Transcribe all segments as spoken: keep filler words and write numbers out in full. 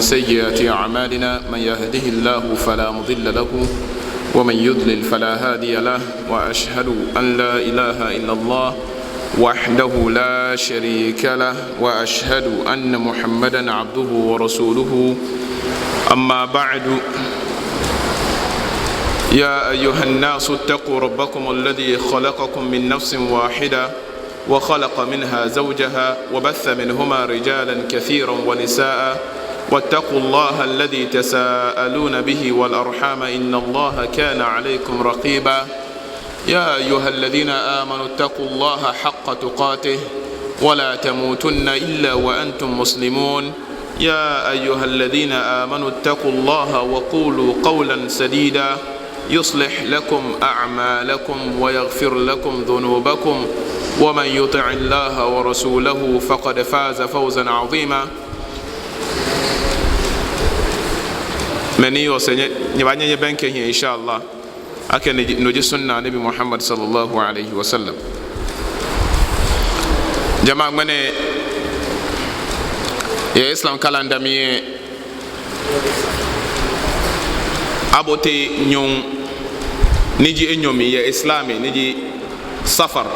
سيئات أعمالنا، من يهده الله فلا مضل له، ومن يضلل فلا هادي له، وأشهد أن لا إله إلا الله وحده لا شريك له، وأشهد أن محمدا عبده ورسوله. أما بعد، يا أيها الناس اتقوا ربكم الذي خلقكم من نفس واحدة وخلق منها زوجها وبث منهما رجالا كثيرا ونساء واتقوا الله الذي تساءلون به والأرحام إن الله كان عليكم رقيبا. يا أيها الذين آمنوا اتقوا الله حق تقاته ولا تموتن إلا وأنتم مسلمون. يا أيها الذين آمنوا اتقوا الله وقولوا قولا سديدا يصلح لكم أعمالكم ويغفر لكم ذنوبكم ومن يطع الله ورسوله فقد فاز فوزا عظيما. Mɛi ni yɔɔ sɛɛ, nyɛ, nyɛbaanyɛ nyɛbɛŋkɛ hiɛ, insha Allah. Akɛ no ji, no ji sunna Nabi Muhammad sallallahu alaihi wasallam. Jama'a, ŋmɛnɛ yɛ Islam calendar mli lɛ, abote nyɔɔŋ ni ji enyɔ mli yɛ Islam mli, ni ji Safar.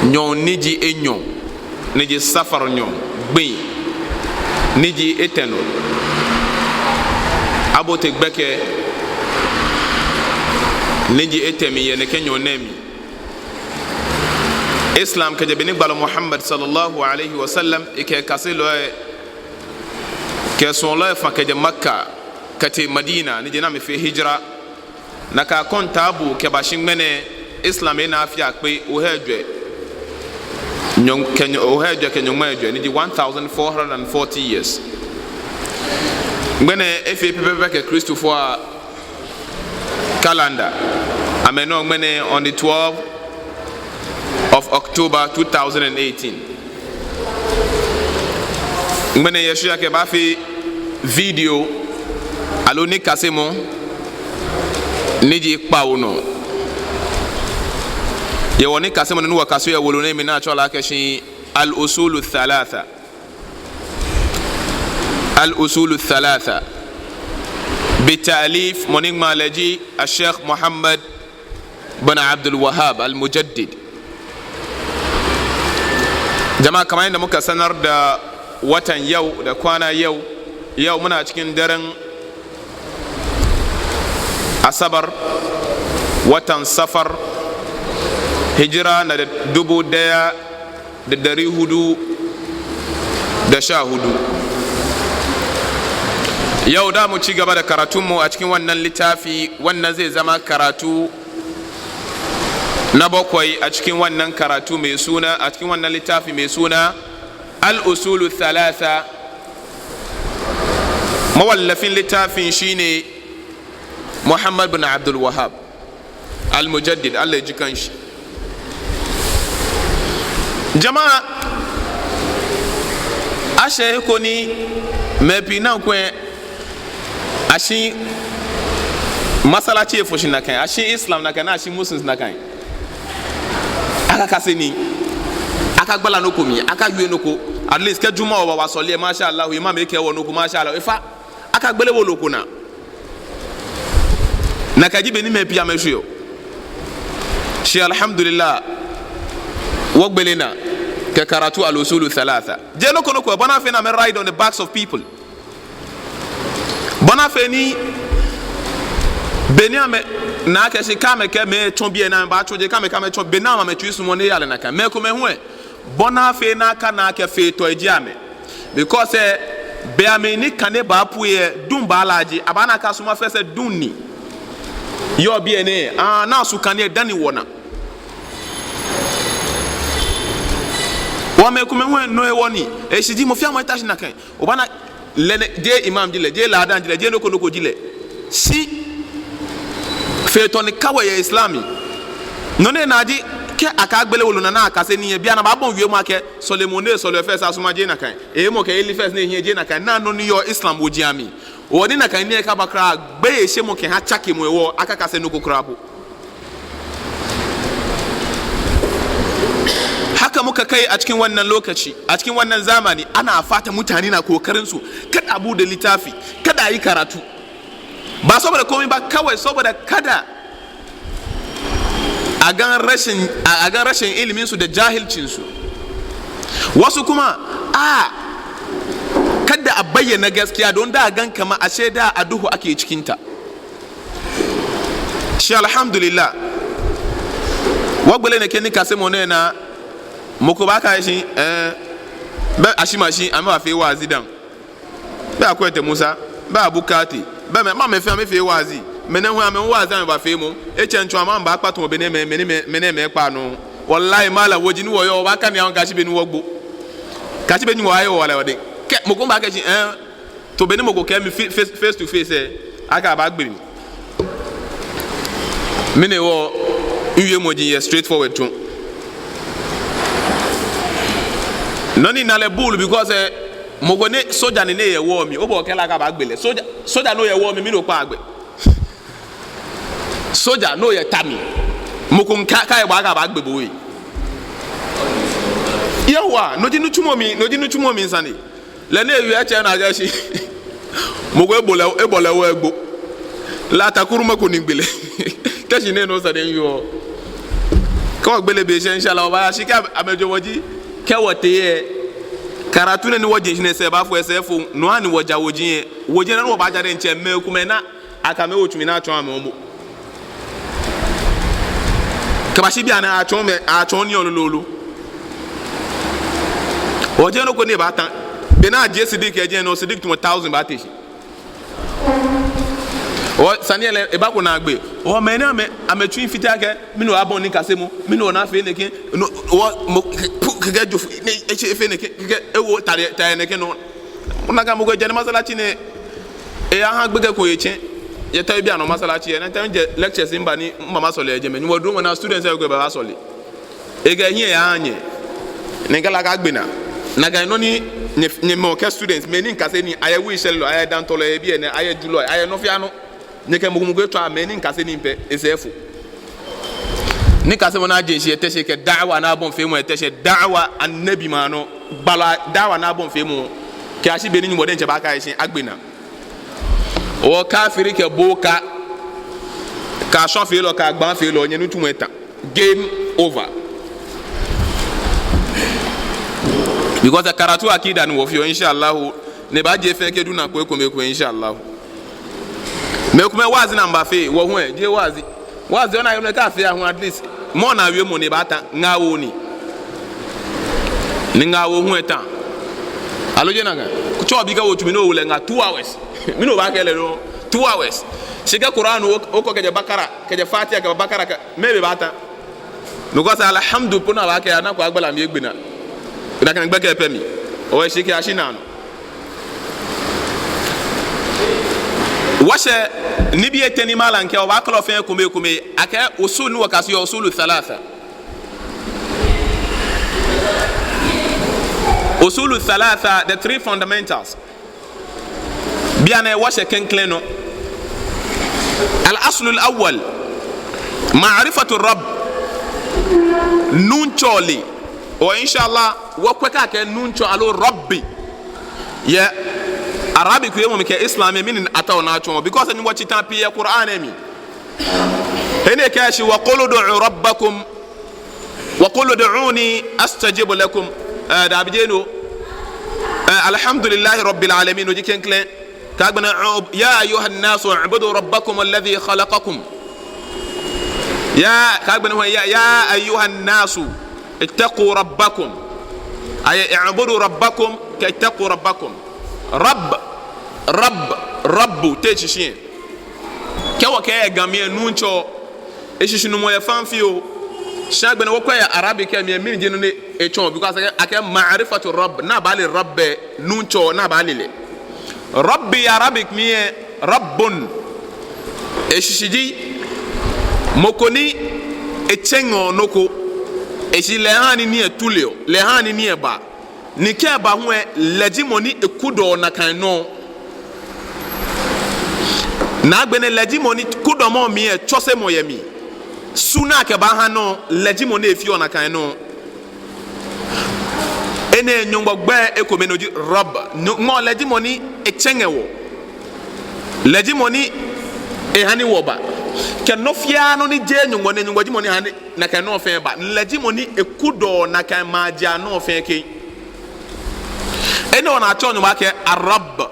Nyɔɔŋ ni ji enyɔ, ni ji Safar nyɔɔŋ, gbi ni ji etɛ nɔ. Abote gbɛkɛ ni ji etɛ mli yɛ nɛkɛ nyɔɔŋ nɛɛ mli. Islam kɛjɛ be ni gbalɔ Muhammad sallallahu alaihi wasallam, ekɛ ekaselɔi kɛ esuɔlɔi fã kɛjɛ Makka kɛtee Madina, ni ji he ni amɛfee hijra. Nakai akɔntaabuu kɛbashi ŋmɛnɛ, Islam ena afii akpe ohai ejwɛ nyɔŋ-, kɛ nyɔ-, ohai ejwɛ kɛ nyɔŋmai ejwɛ, ni ji one thousand four hundred and forty years. Ŋmɛnɛ efee pɛpɛɛpɛ kɛ Kristofoi a calendar. Amɛnɔ ŋmɛnɛ on the twelfth of October two thousand and eighteen. Ŋmɛnɛ yɛshɛ akɛ baafee video aloo nikasemɔ ni ji kpawo nɔ. Yɛ wɔ nikasemɔ nɔ ni wɔkaseɔ yɛ wolo nɛɛ mli ni atsɛɔ lɛ akɛshi Al-Usulu Thalatha. Al-Usulu Thalatha. Bi ta'lif, mɔ ni ŋma lɛ ji Al-Sheikh Muhammad bin Abdul Wahhab Al-Mujaddid. Jama'a, kamar yadda muka sanar da watan yau da kwana yau, yau muna cikin daren Asabar, watan Safar, hijira na da dubu ɗaya da ɗari huɗu da sha huɗu. Yau da mu ci gaba da karatunmu a cikin wannan littafi, wannan zai zama karatu na bakwai a cikin wannan karatu mai suna, a cikin wannan littafi mai suna Al-Usulu Thalatha. Mawallafin littafin shine Muhammad bin Abdul Wahhab Al-Mujaddid, Allah ya ji kanshi. Jama'a, ashɛ he ko ni mɛi pii na kwɛ, ashi masalaci efɔ shi nakai, ashi Islam nakai, ni ashi Muslims nakai. Akakase nii, akagbala nɔ ko mli, akawie nɔ ko. At least kɛ Juma wɔba wɔsɔle, masha Allah, imam ekɛɛ wɔ nɔ ko, masha Allah. Efa, akagbele wolo ko naa. Nakai ji bɔ ni mɛi pii amɛshweɔ. Shi alhamdulillah, wɔgbele naa kɛ karatu Al-Usulu Thalatha. Jeee nɔ ko nɔ ko, bɔ ni afee ni amɛ ride on the backs of people. Bɔ ni afee ni, bɔ ni amɛna akɛshi kɛ amɛkɛ mɛi tsɔ biɛ ni amɛbaatsɔ jeŋ, kɛ amɛkɛ amɛ tsɔ, bɔ ni amɛtsui sumɔɔ ni eya lɛ nakai. Mɛi komɛi hu lɛ, bɔ ni afee ni akana akɛ fetɔ eji amɛ. Because, eh, be amli ni kane baapue lɛ, duŋ baalaaje, abaana akɛ asumɔɔ fɛɛ sɛɛ duŋ ni yɔɔ biɛ nɛɛ, ah, ni asu kane lɛ dani wɔnaa. Wɔ mɛi komɛi hu lɛ, no hewɔ ni, eshishi ji mɔ fɛɛ mɔ eta shi nakai. Obaana lɛ nɛɛ, jeee imam ji lɛ, jeee ladan ji lɛ, jeee nɔ ko nɔ ko ji lɛ. Shi fetɔ ni ka wɔ yɛ Islam mli. Nɔ ni enaa ji, kɛ akɛɛ agbele wolo naa ni akase nii lɛ, bianɛ abaabɔi wiemɔ akɛ sɔlemɔ ni esɔleɔ fɛɛ sɛɛ asumɔɔ jeee nakai. Eemɔ kɛ ehiɛ fɛɛ sɛɛ ni ehiɛ jeee nakai. Naa nɔ ni yɔɔ Islam woji amli. Hewɔ ni nakai nii lɛ kaba kwraa, gbeyeishemɔ kɛha tsakemɔ hewɔ, akakase nɔ ko kwraa po. Hak Haka muka kai a cikin wannan lokaci, a cikin wannan zamani, ana fata mutane na kokarin su, kada a bude littafi, kada a yi karatu. Ba saboda komai ba, kawai saboda kada a gan rashin, a, a gan rashin ilimin su da jahilcin su. Wasu kuma, a, kada a bayyana gaskiya don da a gan kama ashe da a duhu ake cikinta. Shi alhamdulillah. Wɔgbele nɛkɛ nikasemɔ nɛɛ naa, mɔ ko baakɛɛ akɛ shi, eh, bɛ Ashimashi, amɛbafee waazi dã. Bɛ Akwete Musa, bɛ Abu Kati, bɛ mɛi, mɛi fɛɛ amɛfee waazi. Mɛi nɛɛ hu amɛ waazi amɛbafeemɔ. Etsɛŋ tsɔ amɛbaakpa tamɔ bɔ ni mɛi, mɛi, mɛi, mɛi nɛɛ amɛkpaa nɔ. Wallahi, malam, woji ni wɔyɔɔ, wɔbaakane wɔhe kɛyashi be ni wɔgbo. Kɛyashi be ni wɔyaye wɔwala wɔdɛŋ. Kɛ mɔ ko baakɛɛ akɛ shi, eh, tamɔ bɔ ni mɔ ko kɛɛ mi fe-, face, face to face, eh, akɛ abaagbe mi. Mɛni hewɔ? Miwiemɔ ji yɛ straightforward tsɔ. Nɔ ni na lɛ buulu because, eh, mɔ ko ni soja ni ni yɛ war mli, obɔ kɛɛ lɛ akɛ abaagbe lɛ. Soja, soja ni yɛ war mli, mɛni okpaa gbɛ? Soja ni yɛ ta mli, mɔ ko miikɛɛ akɛ ebaa, akɛ abaagbe bo we. Yauwa, no ji nitsumɔ mli, no ji nitsumɔ mli sane. Lɛ ni ewie etsɛ na akɛ shi mɔ ko ebɔ lɛ, ebɔ lɛ wɔ egbo. La takuru mɔ ko ni gbele. Kɛ shi nɛɛ nɔ sane yɔɔ. Kɛ wɔgbele be shɛ, inshallah, wɔbaaya shi kɛ amɛjɔɔ wɔ ji. Kɛ wɔtee yɛ karatu nɛɛ ni wɔje shishi nɛɛ sɛɛ baafo esɛɛ fo. No hewɔ ni wɔja woji lɛ. Woji lɛ ni wɔbaaja diɛŋtsɛ mɛi komɛi na. Akɛ amɛ wo tsumi ni atsɔɔ amɛ momo. Kɛbashi bianɛ atsɔɔ mɛi, atsɔɔ nii lolo lolo. Ojie nɔ ko ni baata. Be ni ajie Siddiq yɛ jɛi nɔ, Siddiq tamɔ thousand baate shi. Ɔ, sane lɛ, ebaakɔ naagbee. Ɔ, mɛi nɛɛ amɛ, amɛtsui fite akɛ, mɛni hewɔ abɔi nikasemɔ, mɛni hewɔ ni afee nɛkɛ, no, ɔ, mɔ, pu, kɛkɛ jo, ni, etsɛ efee nɛkɛ, kɛkɛ, ewo, ta yɛ, ta yɛ nɛkɛ nɔ. Ona akɛ mɔ ko jɛ ni masalaci nɛɛ, eyaha gbekɛ ko etsɛ, yɛ ta yɛ bianɛ masalaci, yɛ ni ta jɛ lectures ni mba ni, mba masɔle yɛ jɛmɛ, ni wɔdro mɔ na students yɛ gbɛ baasɔle. Ekɛ hiɛ yaha nyɛ. Ni kala ka gbena. Nakai nɔ ni nyɛ, nyɛmɛi kɛ students, mɛi ni mikase nii, ayɛ wishelɔ, ayɛ dantɔlɔ, ayɛ biɛ nɛɛ, ayɛ julɔ, ayɛ nɔ fɛɛ nɔ. Nyɛkɛ mɔ ko mɔ ko etswa mɛi ni mikase nii pɛ, esɛɛ fo. Nikasemɔ ni aje shishi yɛ Teshie kɛ da'wa ni abɔi feemɔ yɛ Teshie, da'wa Annabi maŋ nɔ, gbalɔ da'wa ni abɔi feemɔ. Kɛyashi be ni Nyɔŋmɔ diɛŋtsɛ baakɛɛ akɛ shi agbena. Ɔ kafiri kɛ boka, kɛ shɔfeelɔ, kɛ gbaafeelɔ, nyɛnitsumɔ eta. Game over. Because karatu akida ni wɔfeɔ, inshallah, ni baaje fɛɛ kɛ duna ko ekomɛi ko, inshallah. Mɛi komɛi waazi ni amɛbaafee, wɔ hu lɛ, jeee waazi. Waazi ona yɛ mɛi kafee ahu at least. Mɔ ni wieɔ mɔ ni baata, ŋaawoo ni. Ni ŋaawoo hu eta. Aloo jeee nakai? Tsɛ obi kɛ wo tsumi ni owo lɛ ŋaa two hours. Mɛni obaakɛɛ lɛ nɔ? Two hours. Shi kɛ Quran o, okɔ kɛjɛ Bakara, kɛjɛ Fatiha, kɛba Bakara, kɛ, mɛɛ be baata? Nɔ ko sa alhamdu po ni abaakɛɛ, ana ko agbala mli egbena. Nakai gbɛkɛ pɛ mli. Ɔ, shi kɛyashi naanɔ. Wɔshɛ nibii etɛ ni malam kɛɛ, obaakɔ lɛ fɛɛ ekomɛi ekomɛi, akɛ usul ni wɔkase yɛ usulu thalatha. Usulu thalatha, the three fundamentals. Bianɛ wɔshɛ klɛŋklɛŋ nɔ. Al-aslul awwal, ma'rifatu Rabb. Nuŋtsɔ le. Ɔ, inshallah, wɔkwɛ akɛ Nuŋtsɔ aloo Rabbi yɛ Arabic wiemɔ mli kɛ Islam mli, mɛni ataoɔ ni atsɔɔ. Because ni wɔtsi ta pii yɛ Quran mli. He ni ekɛɛ shi, wa qul ud'u rabbakum, wa qul ud'uni astajib lakum. Eh, dabi jeee no. Eh, alhamdulillahi rabbil alamin, no ji klɛŋklɛŋ. Kɛ agbɛnɛ, ya ayyuhan nasu u'budu rabbakum alladhi khalaqakum. Ya, kɛ agbɛnɛ, ya, ya ayyuhan nasu ittaqu rabbakum. Ayɛ u'budu rabbakum, kɛ ittaqu rabbakum. Rabb, rabb, rabbu, te shishi. Kɛ wɔkɛɛ yɛ Ga mli lɛ Nuŋtsɔ, eshishinumɔ yɛ faŋŋ fioo. Shi agbɛnɛ wɔkwɛ yɛ Arabic mli lɛ, mɛni ji nɔ ni etsɔɔ, because akɛɛ, akɛɛ ma'rifatu Rabb, ni abaale Rabb lɛ, Nuŋtsɔ, ni abaale lɛ. Rabbi yɛ Arabic mli lɛ, Rabbun. Eshishi ji mɔ ko ni etsɛŋɔ nɔ ko. Eshishi lɛ ehaa ni nii lɛ tuleɔ, lɛ ehaa ni nii lɛ baa. Ni kɛ eba hu lɛ, lɛ ji mɔ ni ekudɔɔ nakai nɔ. Ni agbɛnɛ lɛ ji mɔ ni kudɔmɔ mli lɛ tsɔsemɔ yɛ mli. Su ni akɛbaaha nɔ, lɛ ji mɔ ni efeɔ nakai nɔ. Enɛ Nyɔŋmɔ gbɛi ekome no ji Rabb. Nyɔŋmɔ lɛ ji mɔ ni etsɛŋɛ wɔ. Lɛ ji mɔ ni eha ni wɔba. Kɛ nɔ fiaa nɔ ni jeee Nyɔŋmɔ ni, Nyɔŋmɔ ji mɔ ni ha ni nakai nɔ fɛɛ ba. Lɛ ji mɔ ni ekudɔɔ nakai maji anɔ fɛɛ kɛ. Enɛ hewɔ ni atsɛɔ Nyɔŋmɔ akɛ Ar-Rabb.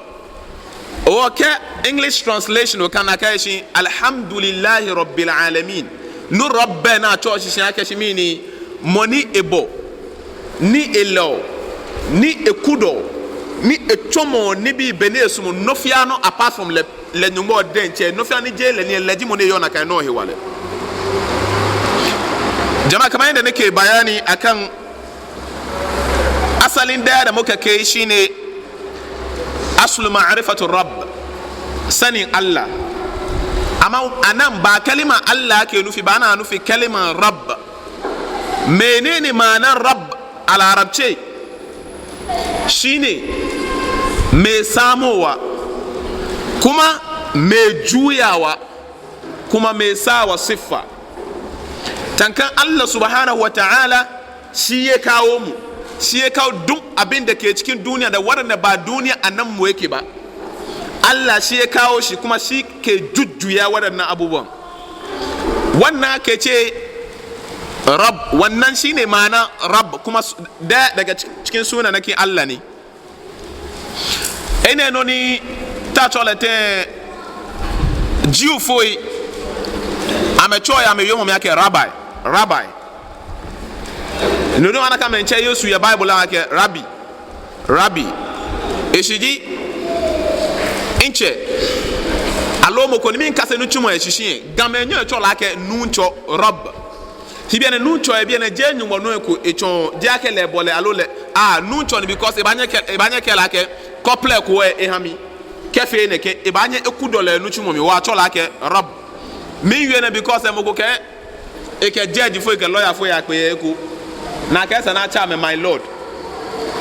Okɛ English translation okane akɛ shi Alhamdulillahi Rabbil Alamin. No Rabb ni atsɛɔ shishi akɛ shi mɛni? Mɔ ni ebɔ, ni elɛɔ, ni ekudɔɔ, ni etsɔmɔɔ nibii bɔ ni esumɔɔ, nɔ fiaa nɔ apart from lɛ, lɛ Nyɔŋmɔ diɛŋtsɛ, nɔ fiaa ni jeee lɛ ni, lɛ ji mɔ ni yɔɔ nakai nɔ hewalɛ. Jama'a, kamar yadda nake bayani akan asalin daya da muka kai shine aslu ma'rifatu Rabb, sanin Allah. Amma anan ba kalima Allah ke nufi ba, ana nufi kaliman Rabb. Menene ma'anar Rabb a larabce? Shine mai samowa, kuma mai juyawa, kuma mai sawa siffa. Tankan Allah subhanahu wa ta'ala shi ya kawo mu, shi ya kawo duk abin da ke cikin duniya da waɗanda ba duniya a nan mu yake ba. Allah shi ya kawo shi kuma shi ke jujjuya waɗannan abubuwan. Wannan ke ce Rabb, wannan shi ne ma'ana Rabb, kuma s-, daya daga cik-, cikin sunanakin Allah ne. Enɛ nɔ ni ta tsɔlɛ tɛ Jewfoi amɛtsɛɔ yɛ amɛwiemɔ mli akɛ Rabbi, Rabbi. No nɔŋŋ ana akɛ amɛmiitsɛ Yesu yɛ Bible lɛ akɛ Rabbi, Rabbi. Eshishi ji mitsɛ. Aloo mɔ ko ni miikase nitsumɔ yɛ eshishi lɛ, Gamɛi nyɛɔ amɛtsɛɔ lɛ akɛ Nuŋtsɔ, Rabb. Shi bianɛ Nuŋtsɔ lɛ bianɛ jeee Nyɔŋmɔ nɔ eko etsɔɔ, jeee akɛ lɛ ebɔ lɛ aloo lɛ, ah, Nuŋtsɔ ni because ebaanyɛ akɛ, ebaanyɛ akɛɛ lɛ akɛ kɔplɛ ko lɛ eha mi. Kɛfee nɛkɛ, ebaanyɛ ekudɔ lɛ nitsumɔ mli, wɔtsɛɔ lɛ akɛ Rabb. Miiwie enɛ because mɔ ko kɛɛ ekɛ judgefoi kɛ lawyerfoi yakpe yɛ he ko. Ni akɛɛ esa ni atsɛ amɛ my lord.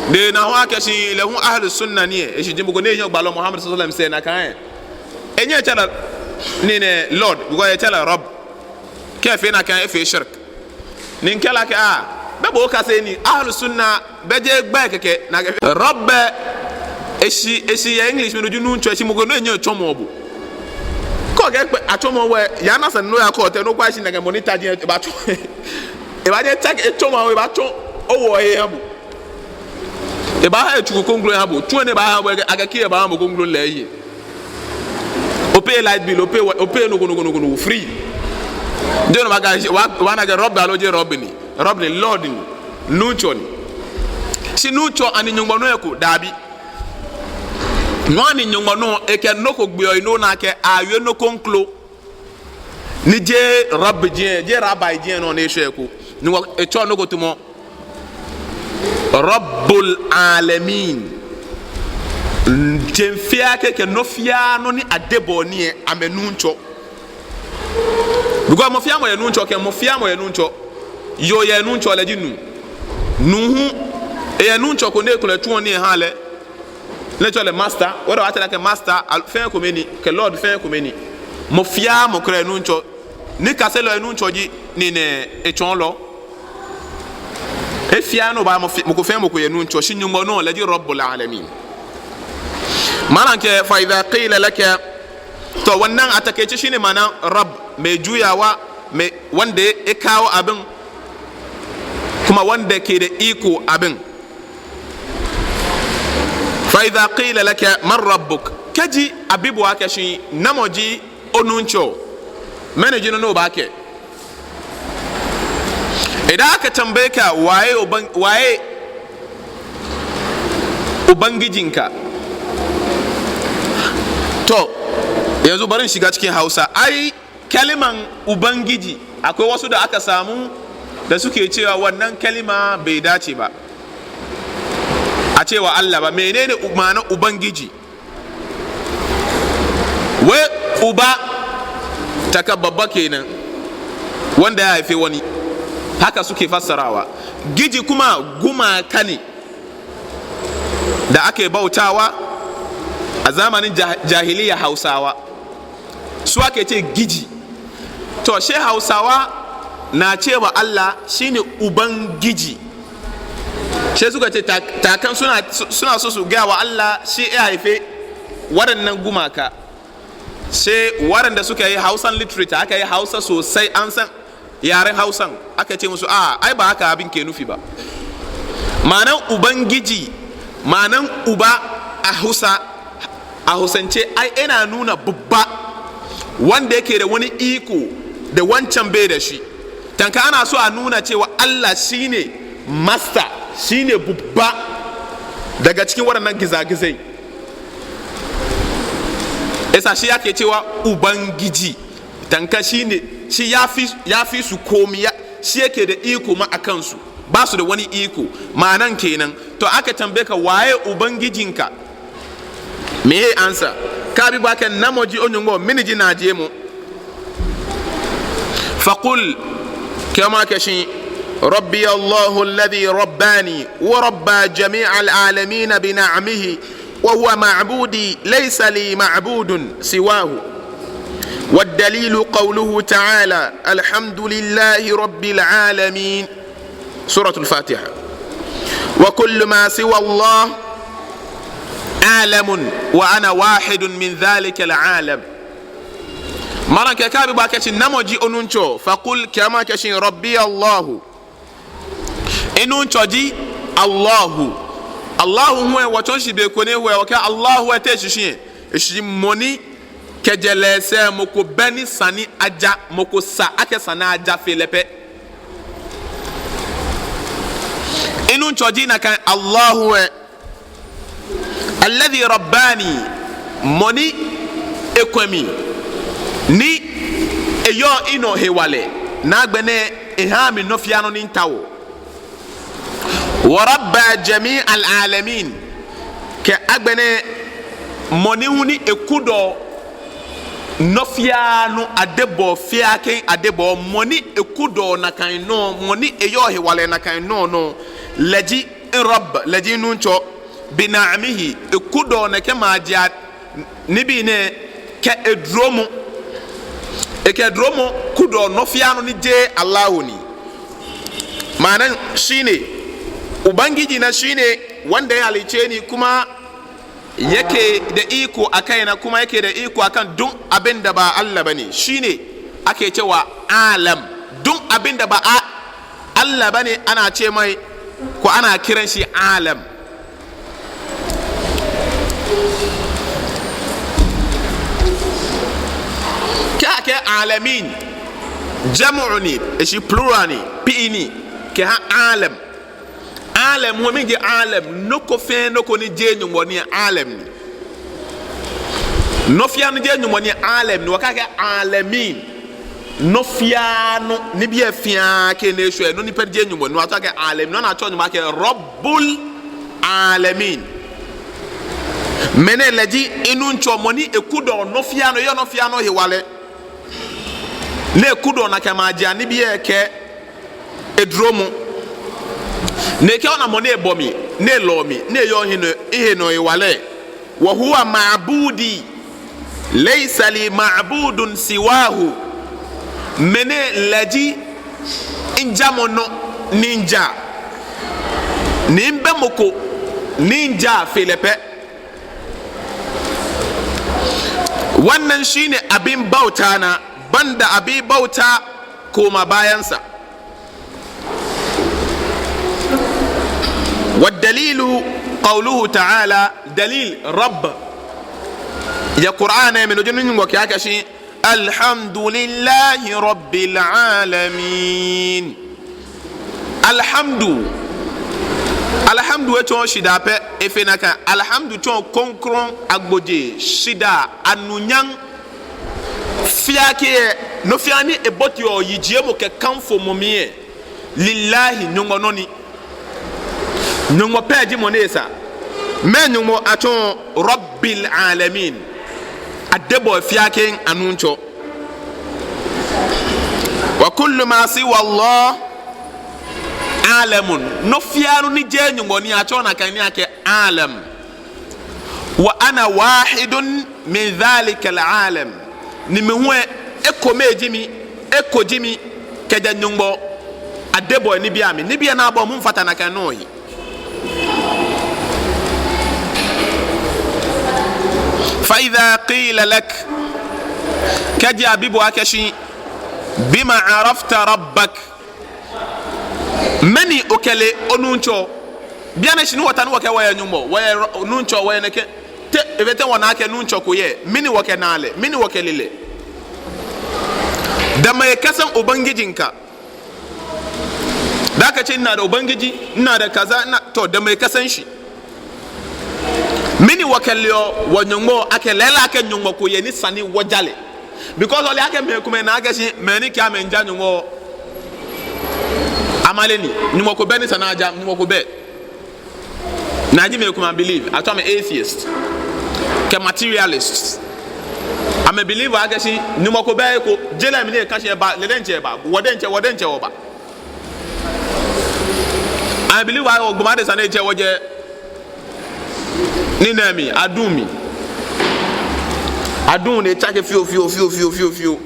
Ni ena hewɔ akɛ shi lɛ hu Ahlu Sunna ni lɛ, eshishi ji mɔ ko ni enyɛɔ gbalɔ Muhammad sallallahu alaihi wasallam sɛɛ nakai lɛ. Enyɛŋ etsɛ lɛ nii nɛɛ lord, because etsɛ lɛ Rabb. Kɛfee nakai lɛ efee shirk. Ni mikɛɛ lɛ akɛ, ah, bɛ bo okase nii, Ahlu Sunna, bɛ jeee gbɛi kɛkɛ, ni akɛɛ, Rabb, eshishi, eshishi yɛ English mli no ji Nuŋtsɔ, eshishi mɔ ko ni enyɛɔ etsɔmɔɔ bo. Kɛ okɛɛ atsɔmɔ bo lɛ, ya na sane ni oya court lɛ, ni okwa shi nakai mɔ ni ta ji, ebaatsɔ. Ebaanyɛ etsɛ, etsɔmɔ bo, ebaatsɔ owɔ lɛ eha bo. Ebaaha etsu ko kroko eha bo. Tsu ni ebaaha bo lɛ, akɛ key ebaaha mɔ kroko lɛ eye. O-pay light bill, o-pay wa-, o-pay nɔ ko nɔ ko nɔ ko nɔ ko, free. Jeee no maka, wa, obaana akɛ Rabb aloo jeee Rabb ni. Rabb ni, Lord ni, Nuŋtsɔ ni. Shi Nuŋtsɔ ani Nyɔŋmɔ nɔ eko? Dabi. Nɔ ni Nyɔŋmɔ nɔ, ekɛ nɔ ko gbeɔ enɔ naa akɛ awie nɔ kroko. Ni jeee Rabb jɛi, jeee Rabbi jɛi nɔ ni eshwɛ eko. Ni wɔ, etsɔɔ nɔ ko tamɔ Rabbul Alamin. Jeŋ fiaa kɛ, kɛ nɔ fiaa nɔ ni adebɔɔ nii lɛ, amɛ Nuŋtsɔ. Because mɔ fiaa mɔ yɛ Nuŋtsɔ kɛ, mɔ fiaa mɔ yɛ Nuŋtsɔ. Yoo yɛ Nuŋtsɔ, lɛ ji nuu. Nuu hu, eyɛ Nuŋtsɔ ko ni ekolɛ tsuɔ nii ehaa lɛ. Ni atsɛɔ lɛ master, whether atsɛ lɛ akɛ master, al-, fɛɛ ekome ni, kɛ lord fɛɛ ekome ni. Mɔ fiaa mɔ kwraa yɛ Nuŋtsɔ. Nikaselɔ yɛ Nuŋtsɔ ji nii nɛɛ etsɔɔlɔ. He fiaa ni oba mɔ fi-, mɔ ko fɛɛ mɔ ko yɛ Nuŋtsɔ, shi Nyɔŋmɔ nɔ lɛ ji Rabbul Alamin. Malam kɛɛ, fa idha qila laka. To, wannan a takaice shine ma'anar Rabb, mai juyawa, mai, wanda ya kawo abin, kuma wanda ke da iko abin. Fa idha qila laka man rabbuk, kɛji abi bo akɛ shi namɔ ji onuŋtsɔ, mɛni ji nɔ ni obaakɛɛ? Idan aka tambaye ka waye uban-, waye ubangijinka? To, yanzu bari in shiga cikin Hausa. Ai, kaliman Ubangiji, akwai wasu da aka samu da suke cewa wannan kalima bai dace ba a cewa Allah ba. Menene u-, ma'anar Ubangiji? Wai uba, taka babba kenan, wanda ya haifi wani. Haka suke fassarawa. Giji kuma gumaka ne da ake bautawa a zamanin jah-, jahiliya Hausawa. Su ake ce giji. To, she Hausawa na cewa Allah shine Ubangiji. Sai suka ce ta, ta kan suna, suna so su gaya wa Allah shi ya haife waɗannan gumaka. Sai waɗanda suka yi Hausan literature, aka yi Hausa sosai, an san yaren Hausan, aka ce musu, "A, ai ba haka abin ke nufi ba." Ma'anan Ubangiji, ma'anan Uba a Hausa, a Hausance, ai yana nuna babba, wanda yake da wani iko da wancan bai da shi. Tanka ana so a nuna cewa Allah shine master, shine babba daga cikin waɗannan gizagizai. Isa shi ake cewa Ubangiji. Tanka shine, shi ya fi, ya fi su komi, ya, shi yake da iko ma a kansu. Ba su da wani iko. Ma'anan kenan. To aka tambaye ka, "Waye Ubangijinka?" Meye answer? Kɛ abi bo akɛ namɔ ji o-Nyɔŋmɔ, mɛni ji naajiemɔ? Faqul, kɛɛmɔ akɛshi, "Rabbi Allahu alladhi rabbani wa rabba jami'al alamina bi ni'amihi wa huwa ma'budi laysa li ma'budun siwahu. Wad dalilu qawluhu ta'ala, alhamdulillahi rabbil alamin." Suratul Fatiha. "Wa kullu ma siwa Allah alamun wa ana wahidun min dhalika al-alam." Malam kɛɛ kɛ abi bo akɛshi namɔ ji o-Nuŋtsɔ, faqul, kɛɛmɔ akɛshi Rabbi Allahu. Minuŋtsɔ ji Allahu. Allahu hu lɛ, wɔtsɔɔ shishi be ko ni eho lɛ, wɔkɛɛ Allahu lɛ te shishi lɛ. Eshishi mɔ ni kɛjɛ lɛ sɛɛ mɔ ko bɛ ni sa ni aja, mɔ ko sa akɛ sa ni aja fe lɛ pɛ. Minuŋtsɔ ji nakai Allahu lɛ. Alladhi rabbani, mɔ ni ekwɛ mi, ni eyɔɔ minɔ hewalɛ, ni agbɛnɛ ehaa mi nɔ fiaa nɔ ni mitaoɔ. Wa rabba jami'al alamin, kɛ agbɛnɛ mɔ ni hu ni ekudɔɔ nɔ fiaa nɔ, adebɔɔ fiaa kɛ adebɔɔ, mɔ ni ekudɔɔ nakai nɔ, mɔ ni eyɔɔ hewalɛ nakai nɔ nɔ, lɛ ji Rabb, lɛ ji Nuŋtsɔ, bi ni'amihi, ekudɔɔ nɛkɛ majianii nibii nɛɛ kɛ eduromɔ. Ekɛ eduromɔ kudɔɔ nɔ fiaa nɔ ni jeee Allahu ni. Ma'anan shine, Ubangiji na shine wanda ya halicce ni kuma yake da iko a kaina, kuma yake da iko akan duk abin da ba Allah bane. Shine ake cewa alam. Duk abin da ba a-, Allah bane ana ce mai, ko ana kiran shi alam. Kɛ akɛɛ alamin, jam'u ni, eshishi plural ni, pii ni, kɛha alam. Alam, mɛni ji alam? Nɔ ko fɛɛ nɔ ko ni jeee Nyɔŋmɔ ni, alam ni. Nɔ fiaa ni jeee Nyɔŋmɔ ni, alam ni. Wɔkɛɛ akɛ alamin, nɔ fiaa nɔ, nibii fiaa kɛ ni eshwɛ, nɔ ni pɛ jeee Nyɔŋmɔ ni, wɔtsɛɔ akɛ alam ni. Nɔ ni atsɛɔ Nyɔŋmɔ akɛ Rabbul alamin. Mɛnɛ lɛ ji minuŋtsɔ, mɔ ni ekudɔɔ nɔ fiaa nɔ, eyɔɔ nɔ fiaa nɔ hewalɛ. Ni ekudɔɔ nakai majianii nibii kɛ eduromɔ. Ni ekɛɛ ona mɔ ni ebɔ mi, ni elɔ mi, ni eyɔɔ mihe nɔ, mihe nɔ hewalɛ. Wa huwa ma'budi, laysa li ma'budun siwahu. Mɛnɛ lɛ ji mijamɔ nɔ ni mija, ni mibɛ mɔ ko ni mija fe lɛ pɛ. Wannan shine abin bauta na, banda abin bauta koma bayansa. Wa dalilu qawluhu ta'ala, dalil Rabb. Yɛ Qur'an lɛ mli no ji Nyɔŋmɔ kɛɛ akɛshi, "Alhamdulillahi rabbil alamin." Alhamdu. Alhamdu etsɔɔ shidaa pɛ, efee nakai. Alhamdu tsɔɔ krɔŋkrɔŋ, agbojee, shidaa, anunyam. Fiaa kɛ, nɔ fiaa ni eboteɔ yijiemɔ kɛ kanfomɔ mli lɛ, lillahi, Nyɔŋmɔ nɔ ni. Nyɔŋmɔ pɛ ji mɔ ni esa. Mɛɛ Nyɔŋmɔ atsɔɔ? Rabbil alamin. Adebɔɔ fiaa kɛ anuŋtsɔ. Wa kullu ma siwa Allah alamun. Nɔ fiaa nɔ ni jeee Nyɔŋmɔ ni atsɛɔ nakai nii akɛ alam. Wa ana wahidun min dhalikal alam. Ni mi hu lɛ, ekome ji mi, eko ji mi kɛjɛ Nyɔŋmɔ adebɔɔ nibii amli. Nibii ni abɔɔ, mifata nakai nɔ he. فإذا قيل لك, kɛji abi bo akɛ shi, بم عرفت ربك, mɛni okɛle onuŋtsɔ? Bianɛ shi ni wɔta ni wɔkɛɛ wɔyɛ Nyɔŋmɔ, wɔyɛ Nuŋtsɔ, wɔyɛ nɛkɛ. Te, efee tɛŋŋ wɔna akɛ Nuŋtsɔ ko yɛ? Mɛni wɔkɛna lɛ? Mɛni wɔkɛle lɛ? Da mai ka san Ubangijinka. Da ka ce ina da Ubangiji, ina da kaza, ina, to, da mai ka san shi. Mɛni wɔkɛleɔ wɔ Nyɔŋmɔ akɛ lɛɛlɛŋ akɛ Nyɔŋmɔ ko yɛ ni sa ni wɔja lɛ? Because ole akɛ mɛi komɛi na akɛ shi mɛi ni kɛɛ amɛmiija Nyɔŋmɔ, amale ni, Nyɔŋmɔ ko bɛ ni sa ni aja, Nyɔŋmɔ ko bɛ. Ni ji mɛi komɛi believe, atsɛɔ amɛ atheist kɛ materialist. Amɛ believe akɛ shi Nyɔŋmɔ ko bɛ, eko, je lɛ mli ni eka shi eba, lɛ diɛŋtsɛ eba, wɔ diɛŋtsɛ, wɔ diɛŋtsɛ wɔba. Amɛ believe akɛ gbɔmɔ adesa ni etsɛ wɔjɛ nii nɛɛ mli, aduŋ mli. Aduŋ ni etsake fioo, fioo, fioo.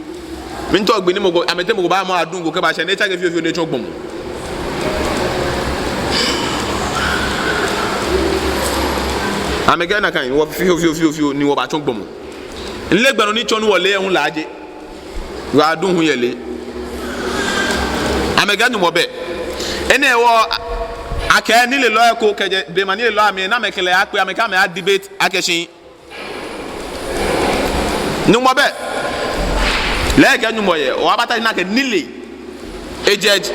Miitao gbi ni mɔ ko, amɛteŋ mɔ ko baamɔ aduŋ ko kɛbashɛ ni etsake fioo, fioo ni etsɔ gbɔmɔ. Amɛkɛɛ nakai, wɔ fioo, fioo, fioo, fioo ni wɔbaatsɔ gbɔmɔ. Mileee gbɛ nɔ ni tsɔ ni wɔle yɛ hu laaje. Wɔ aduŋ hu yɛ lɛ. Amɛkɛɛ Nyɔŋmɔ bɛ. Enɛ hewɔ a-, akɛ nilelɔi ko kɛjɛ, blema nilelɔi amli, ni amɛkɛ lɛ yakpe, amɛkɛ amɛ ya debate akɛ shi Nyɔŋmɔ bɛ. Lɛ ekɛɛ Nyɔŋmɔ yɛ, wɔbaata ni akɛ nilee ejudge.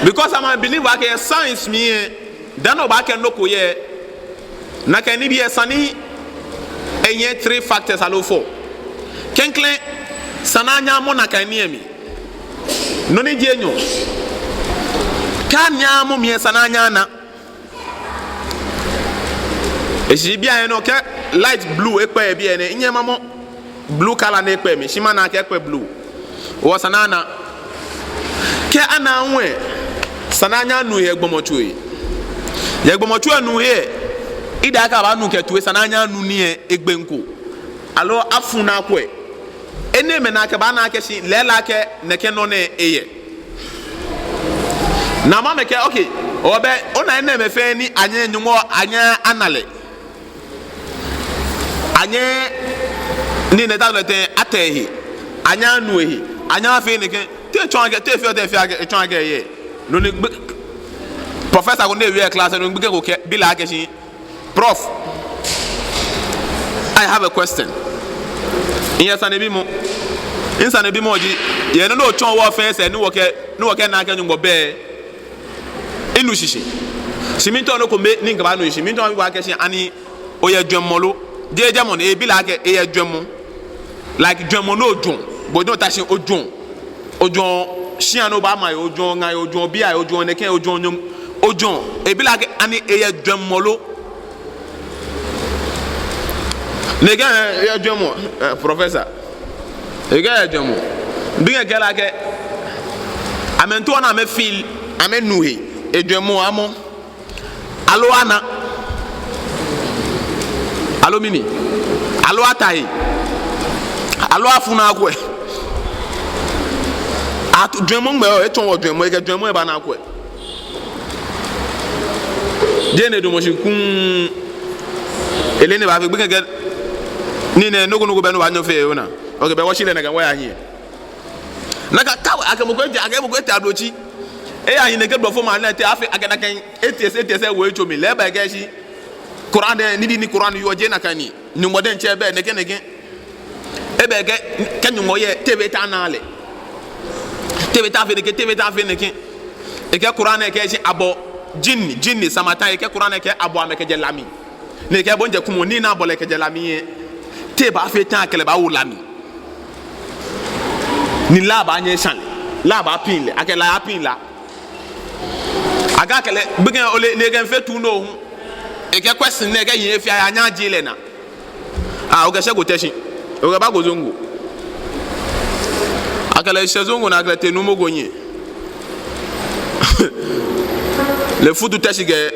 Because amɛ believe akɛ science mli lɛ, dani obaakɛɛ nɔ ko yɛ, nakai nibii lɛ esa ni eyɛ three factors aloo four. Klɛŋklɛŋ, esa ni anyɛ amɔ nakai nii lɛ mli. Nɔ ni ji enyɔ. Kɛ anyɛɛɛ amɔ mli lɛ, esa ni anyɛ ana. Eshishi bianɛ nɔ kɛ light blue ekpɛ yɛ bianɛ, minyɛŋ mamɔ blue color ni ekpɛ mli, shi mana akɛ ekpɛ blue. Hewɔ esa ni ana. Kɛ ana hu lɛ, esa ni anyɛ anu yɛ gbɔmɔtso lɛ. Yɛ gbɔmɔtso lɛ nuu lɛ, ida akɛ abaanu kɛ toi, esa ni anyɛ anu nii lɛ egbeŋ ko. Aloo afu ni akwɛ. Enɛɛmɛi ni akɛbaana akɛ shi lɛɛlɛŋ akɛ nɛkɛ nɔ nɛɛ eyɛ. Ni amɛkɛɛ, okay, obɛ, ona enɛɛmɛi fɛɛ ni anyɛɛɛ Nyɔŋmɔ, anyɛɛɛ ana lɛ. Anyɛɛɛ ni nɛɛ ta lɛ tɛŋŋ ata ehe. Anyɛɛɛ anu ehe. Anyɛɛɛ afee nɛkɛ. Te etsɔɔ akɛ, te efeɔ, te efeɔ akɛ, etsɔɔ akɛ eyɛ. No ni gbi-, professor ko ni ewie class, no ni gbekɛ ko kɛɛ, bi lɛ akɛ shi, Prof, I have a question. Miyɛ sanebimɔ. Misanebimɔ ji, yɛ nɔ ni otsɔɔ wɔ fɛɛ sɛɛ ni wɔkɛ, ni wɔkɛna akɛ Nyɔŋmɔ bɛ, minu shishi. Shi miitao nɔ ko mli ni mikɛbaanu shishi. Miitao mabi bo akɛ shi ani oyɛ jwɛŋmɔ lo? Jeee jɛmɔ ni, ebi lɛ akɛ eyɛ jwɛŋmɔ. Like jwɛŋmɔ ni ojwɛŋɔ. Bo ni ota shi ojwɛŋɔ. Ojwɛŋɔ shia ni obaama he, ojwɛŋɔ ŋa he, ojwɛŋɔ biɛ he, ojwɛŋɔ nɛkɛ, ojwɛŋɔ nyɔŋ-, ojwɛŋɔ. Ebi lɛ akɛ ani eyɛ jwɛŋmɔ lo? Ni ekɛɛ eyɛ jwɛŋmɔ, eh, professor. Ekɛɛ eyɛ jwɛŋmɔ. Bi lɛ kɛɛ lɛ akɛ amɛmiitao ni amɛ feel, amɛnu he, ejwɛŋmɔ amɔ. Aloo ana. Aloo mɛni? Aloo ata he. Aloo afu ni akwɛ. Ato jwɛŋmɔ ŋmɛ o, etsɔ wɔ jwɛŋmɔ, ekɛ jwɛŋmɔ eba ni akwɛ. Jeee ni edamɔ shi kuŋ. Ele ni ebaafee gbekɛ kɛ. Ni nɛɛ, nɔ ko nɔ ko bɛ ni obaanyɛ ofee yɛ ona. Okay, bɛ wɔshi lɛ nɛkɛ wɔya hiɛ. Nakai kawɛ, akɛ mɔ ko etee, akɛ mɔ ko etee Ablotsiri. Eya hiɛ nɛkɛ blɔfomɛi anaa etee afee akɛ nakai atheist, atheist ewo etso mli. Lɛ eba ekɛɛ shi Quran lɛ, nibii ni Quran yɔɔ jeee nakai ni. Nyɔŋmɔ diɛŋtsɛ bɛ, nɛkɛ nɛkɛ. Eba ekɛɛ, kɛ Nyɔŋmɔ yɛ, te ebɛ ta na lɛ. Te ebɛ ta fee nɛkɛ, te ebɛ ta fee nɛkɛ. Ekɛɛ Quran lɛ kɛɛ shi abɔ jinn, jinn, samata, ekɛɛ Quran lɛ kɛɛ abɔ amɛ kɛjɛ la mli. Ni ekɛɛ bo ŋjɛ kumɔ, ni na abɔ lɛ kɛjɛ la mli lɛ. Te ebaafee tɛŋŋ akɛ lɛ baawo la mli? Ni la baanyɛ ashã lɛ, la baapiŋ lɛ, akɛ la yaapiŋ la. Akɛɛ akɛ lɛ, gbekɛ ole, ni ekɛ miifee tu no hu. Ekɛɛ question nɛɛ kɛ yiŋ efee aya nyɛ aji lɛ naa. Ah, okɛshɛko Teshie. Okɛbako Zongo. Akɛ lɛ shɛ Zongo ni akɛ lɛ tee nuumo ko hiɛ. Lɛ efutu Teshie kɛ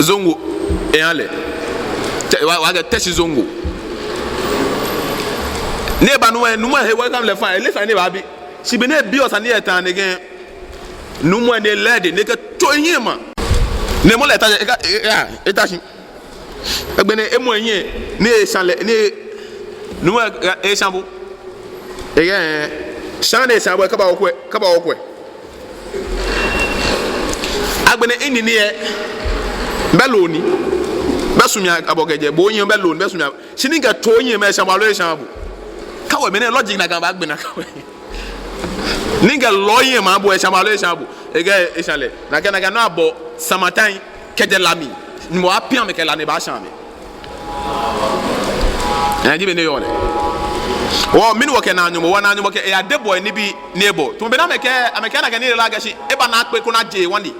Zongo ehã lɛ. Te-, wa, wa kɛ Teshie Zongo. Ni eba nuumo lɛ, nuumo lɛ he welcome lɛ fine, eleee sane ni ebaabi. Shi be ni ebiɔ sane lɛ eta nɛkɛ, nuumo lɛ ni lɛ de, ni ekɛto ehiɛ ma. Ni emɔ lɛ eta, eka, e, e, a, eta shi. Agbɛnɛ emɔ ehiɛ, ni eshã lɛ, ni, ni eshã bo. Ekɛɛ, shã ni eshã bo, kɛba okwɛ, kɛba okwɛ. Agbɛnɛ enine lɛ, bɛ loo ni, bɛ sumii abɔ kɛjɛ, bo ohiɛ bɛ loo ni, bɛ sumii abɔ. Shi ni kɛ too ohiɛ mli eshã bo aloo eshãaa bo. Kawɛ mɛni logic nakai baagbe nakai. Ni kɛ loo ohiɛ mli abo eshã bo aloo eshãaa bo. Ekɛɛ eshã lɛ. Nakai nakai nɔ abɔ samatan kɛjɛ la mli. Nyɔŋmɔ apia mɛi kɛ la ni baashã amɛ. Eji bɔ ni eyɔɔ nɛ. Wɔ mɛni wɔkɛnaa Nyɔŋmɔ, wɔnaa Nyɔŋmɔ kɛ eadebɔɔ nibii ni ebɔ. Tamɔ bɔ ni amɛkɛɛ, amɛkɛɛ nakai nii lɛ akɛ shi eba ni akpe koni aje wani.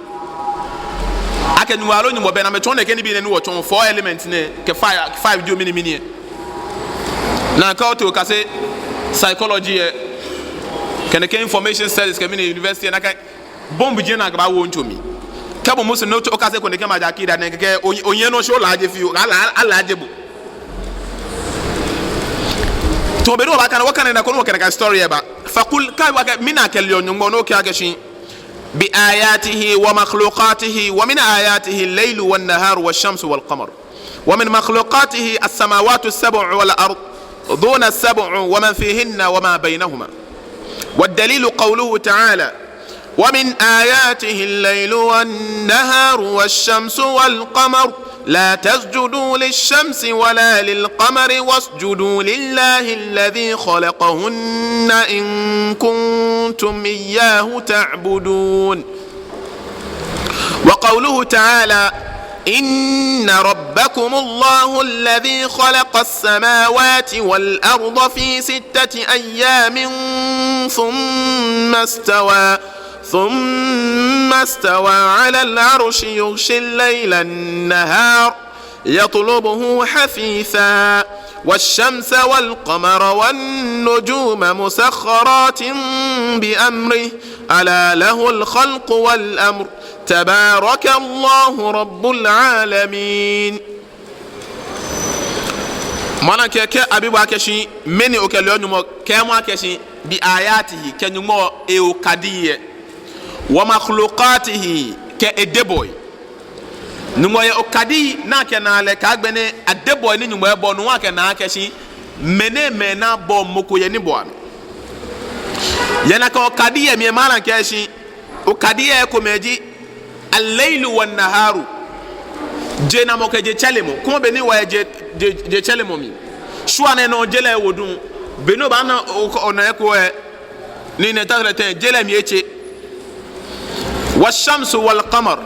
Akɛ Nyɔŋmɔ aloo Nyɔŋmɔ bɛ ni amɛtsɔɔ nɛkɛ nibii nɛɛ ni wɔtsɔɔ four elements nɛɛ kɛ five, five jio mɛni mɛni lɛ. Nakai otee okase psychology lɛ, kɛ nɛkɛ information studies kɛ mɛni university lɛ, nakai bomb ji nakai baawo otsu mli. Kɛ bo Muslim ni okase ko nɛkɛ maja akida nɛɛ kɛkɛ, o, onyiɛ nɔ shi olaaje fioo, ala, alaaje bo. Tamɔ bɔ ni wɔbaakane, wɔkane nakai, wɔkane nakai story lɛ ba. Faqul, kɛɛ akɛ, mina kɛle Nyɔŋmɔ ni okɛɛ akɛ shi, bi ayatihi wa makhluqatihi, wa min ayatihi al-laylu wan-naharu wash-shamsu wal-qamar. ومن مخلوقاته السماوات السبع والأرضون السبع ومن فيهن وما بينهما. والدليل قوله تعالى: ومن آياته الليل والنهار والشمس والقمر لا تسجدوا للشمس ولا للقمر واسجدوا لله الذي خلقهن إن كنتم إياه تعبدون. وقوله تعالى: إن ربكم الله الذي خلق السماوات والأرض في ستة أيام ثم استوى، ثم استوى على العرش يغشي الليل النهار يطلبه حثيثا والشمس والقمر والنجوم مسخرات بأمره ألا له الخلق والأمر تبارك الله رب العالمين. Malam kɛɛ, kɛ abi bo akɛ shi mɛni okɛle Nyɔŋmɔ, kɛɛmɔ akɛ shi bi ayatihi, kɛ Nyɔŋmɔ eokadii lɛ, wa makhluqatihi, kɛ edebɔi. Nyɔŋmɔ yɛ okadii ni akɛnaa lɛ, kɛ agbɛnɛ adebɔi ni Nyɔŋmɔ ebɔ, no hu akɛnaa akɛ shi mɛnɛɛmɛi ni abɔɔ mɔ ko yɛ nibɔɔ amli. Yɛ nakai okadii lɛ mli lɛ, malam kɛɛ shi okadii lɛ ekomɛi ji al-laylu wan-naharu. Jenamɔ kɛ jetsɛremɔ. Kɔmi bɔ ni wɔyɛ je, je, jetsɛremɔ mli. Shwane nɔ je lɛ ewo duŋ. Be ni obaana o, ona eko lɛ, ni nɛɛ ta lɛ tɛŋŋ, je lɛ mli etse. Wash-shamsu wal-qamar.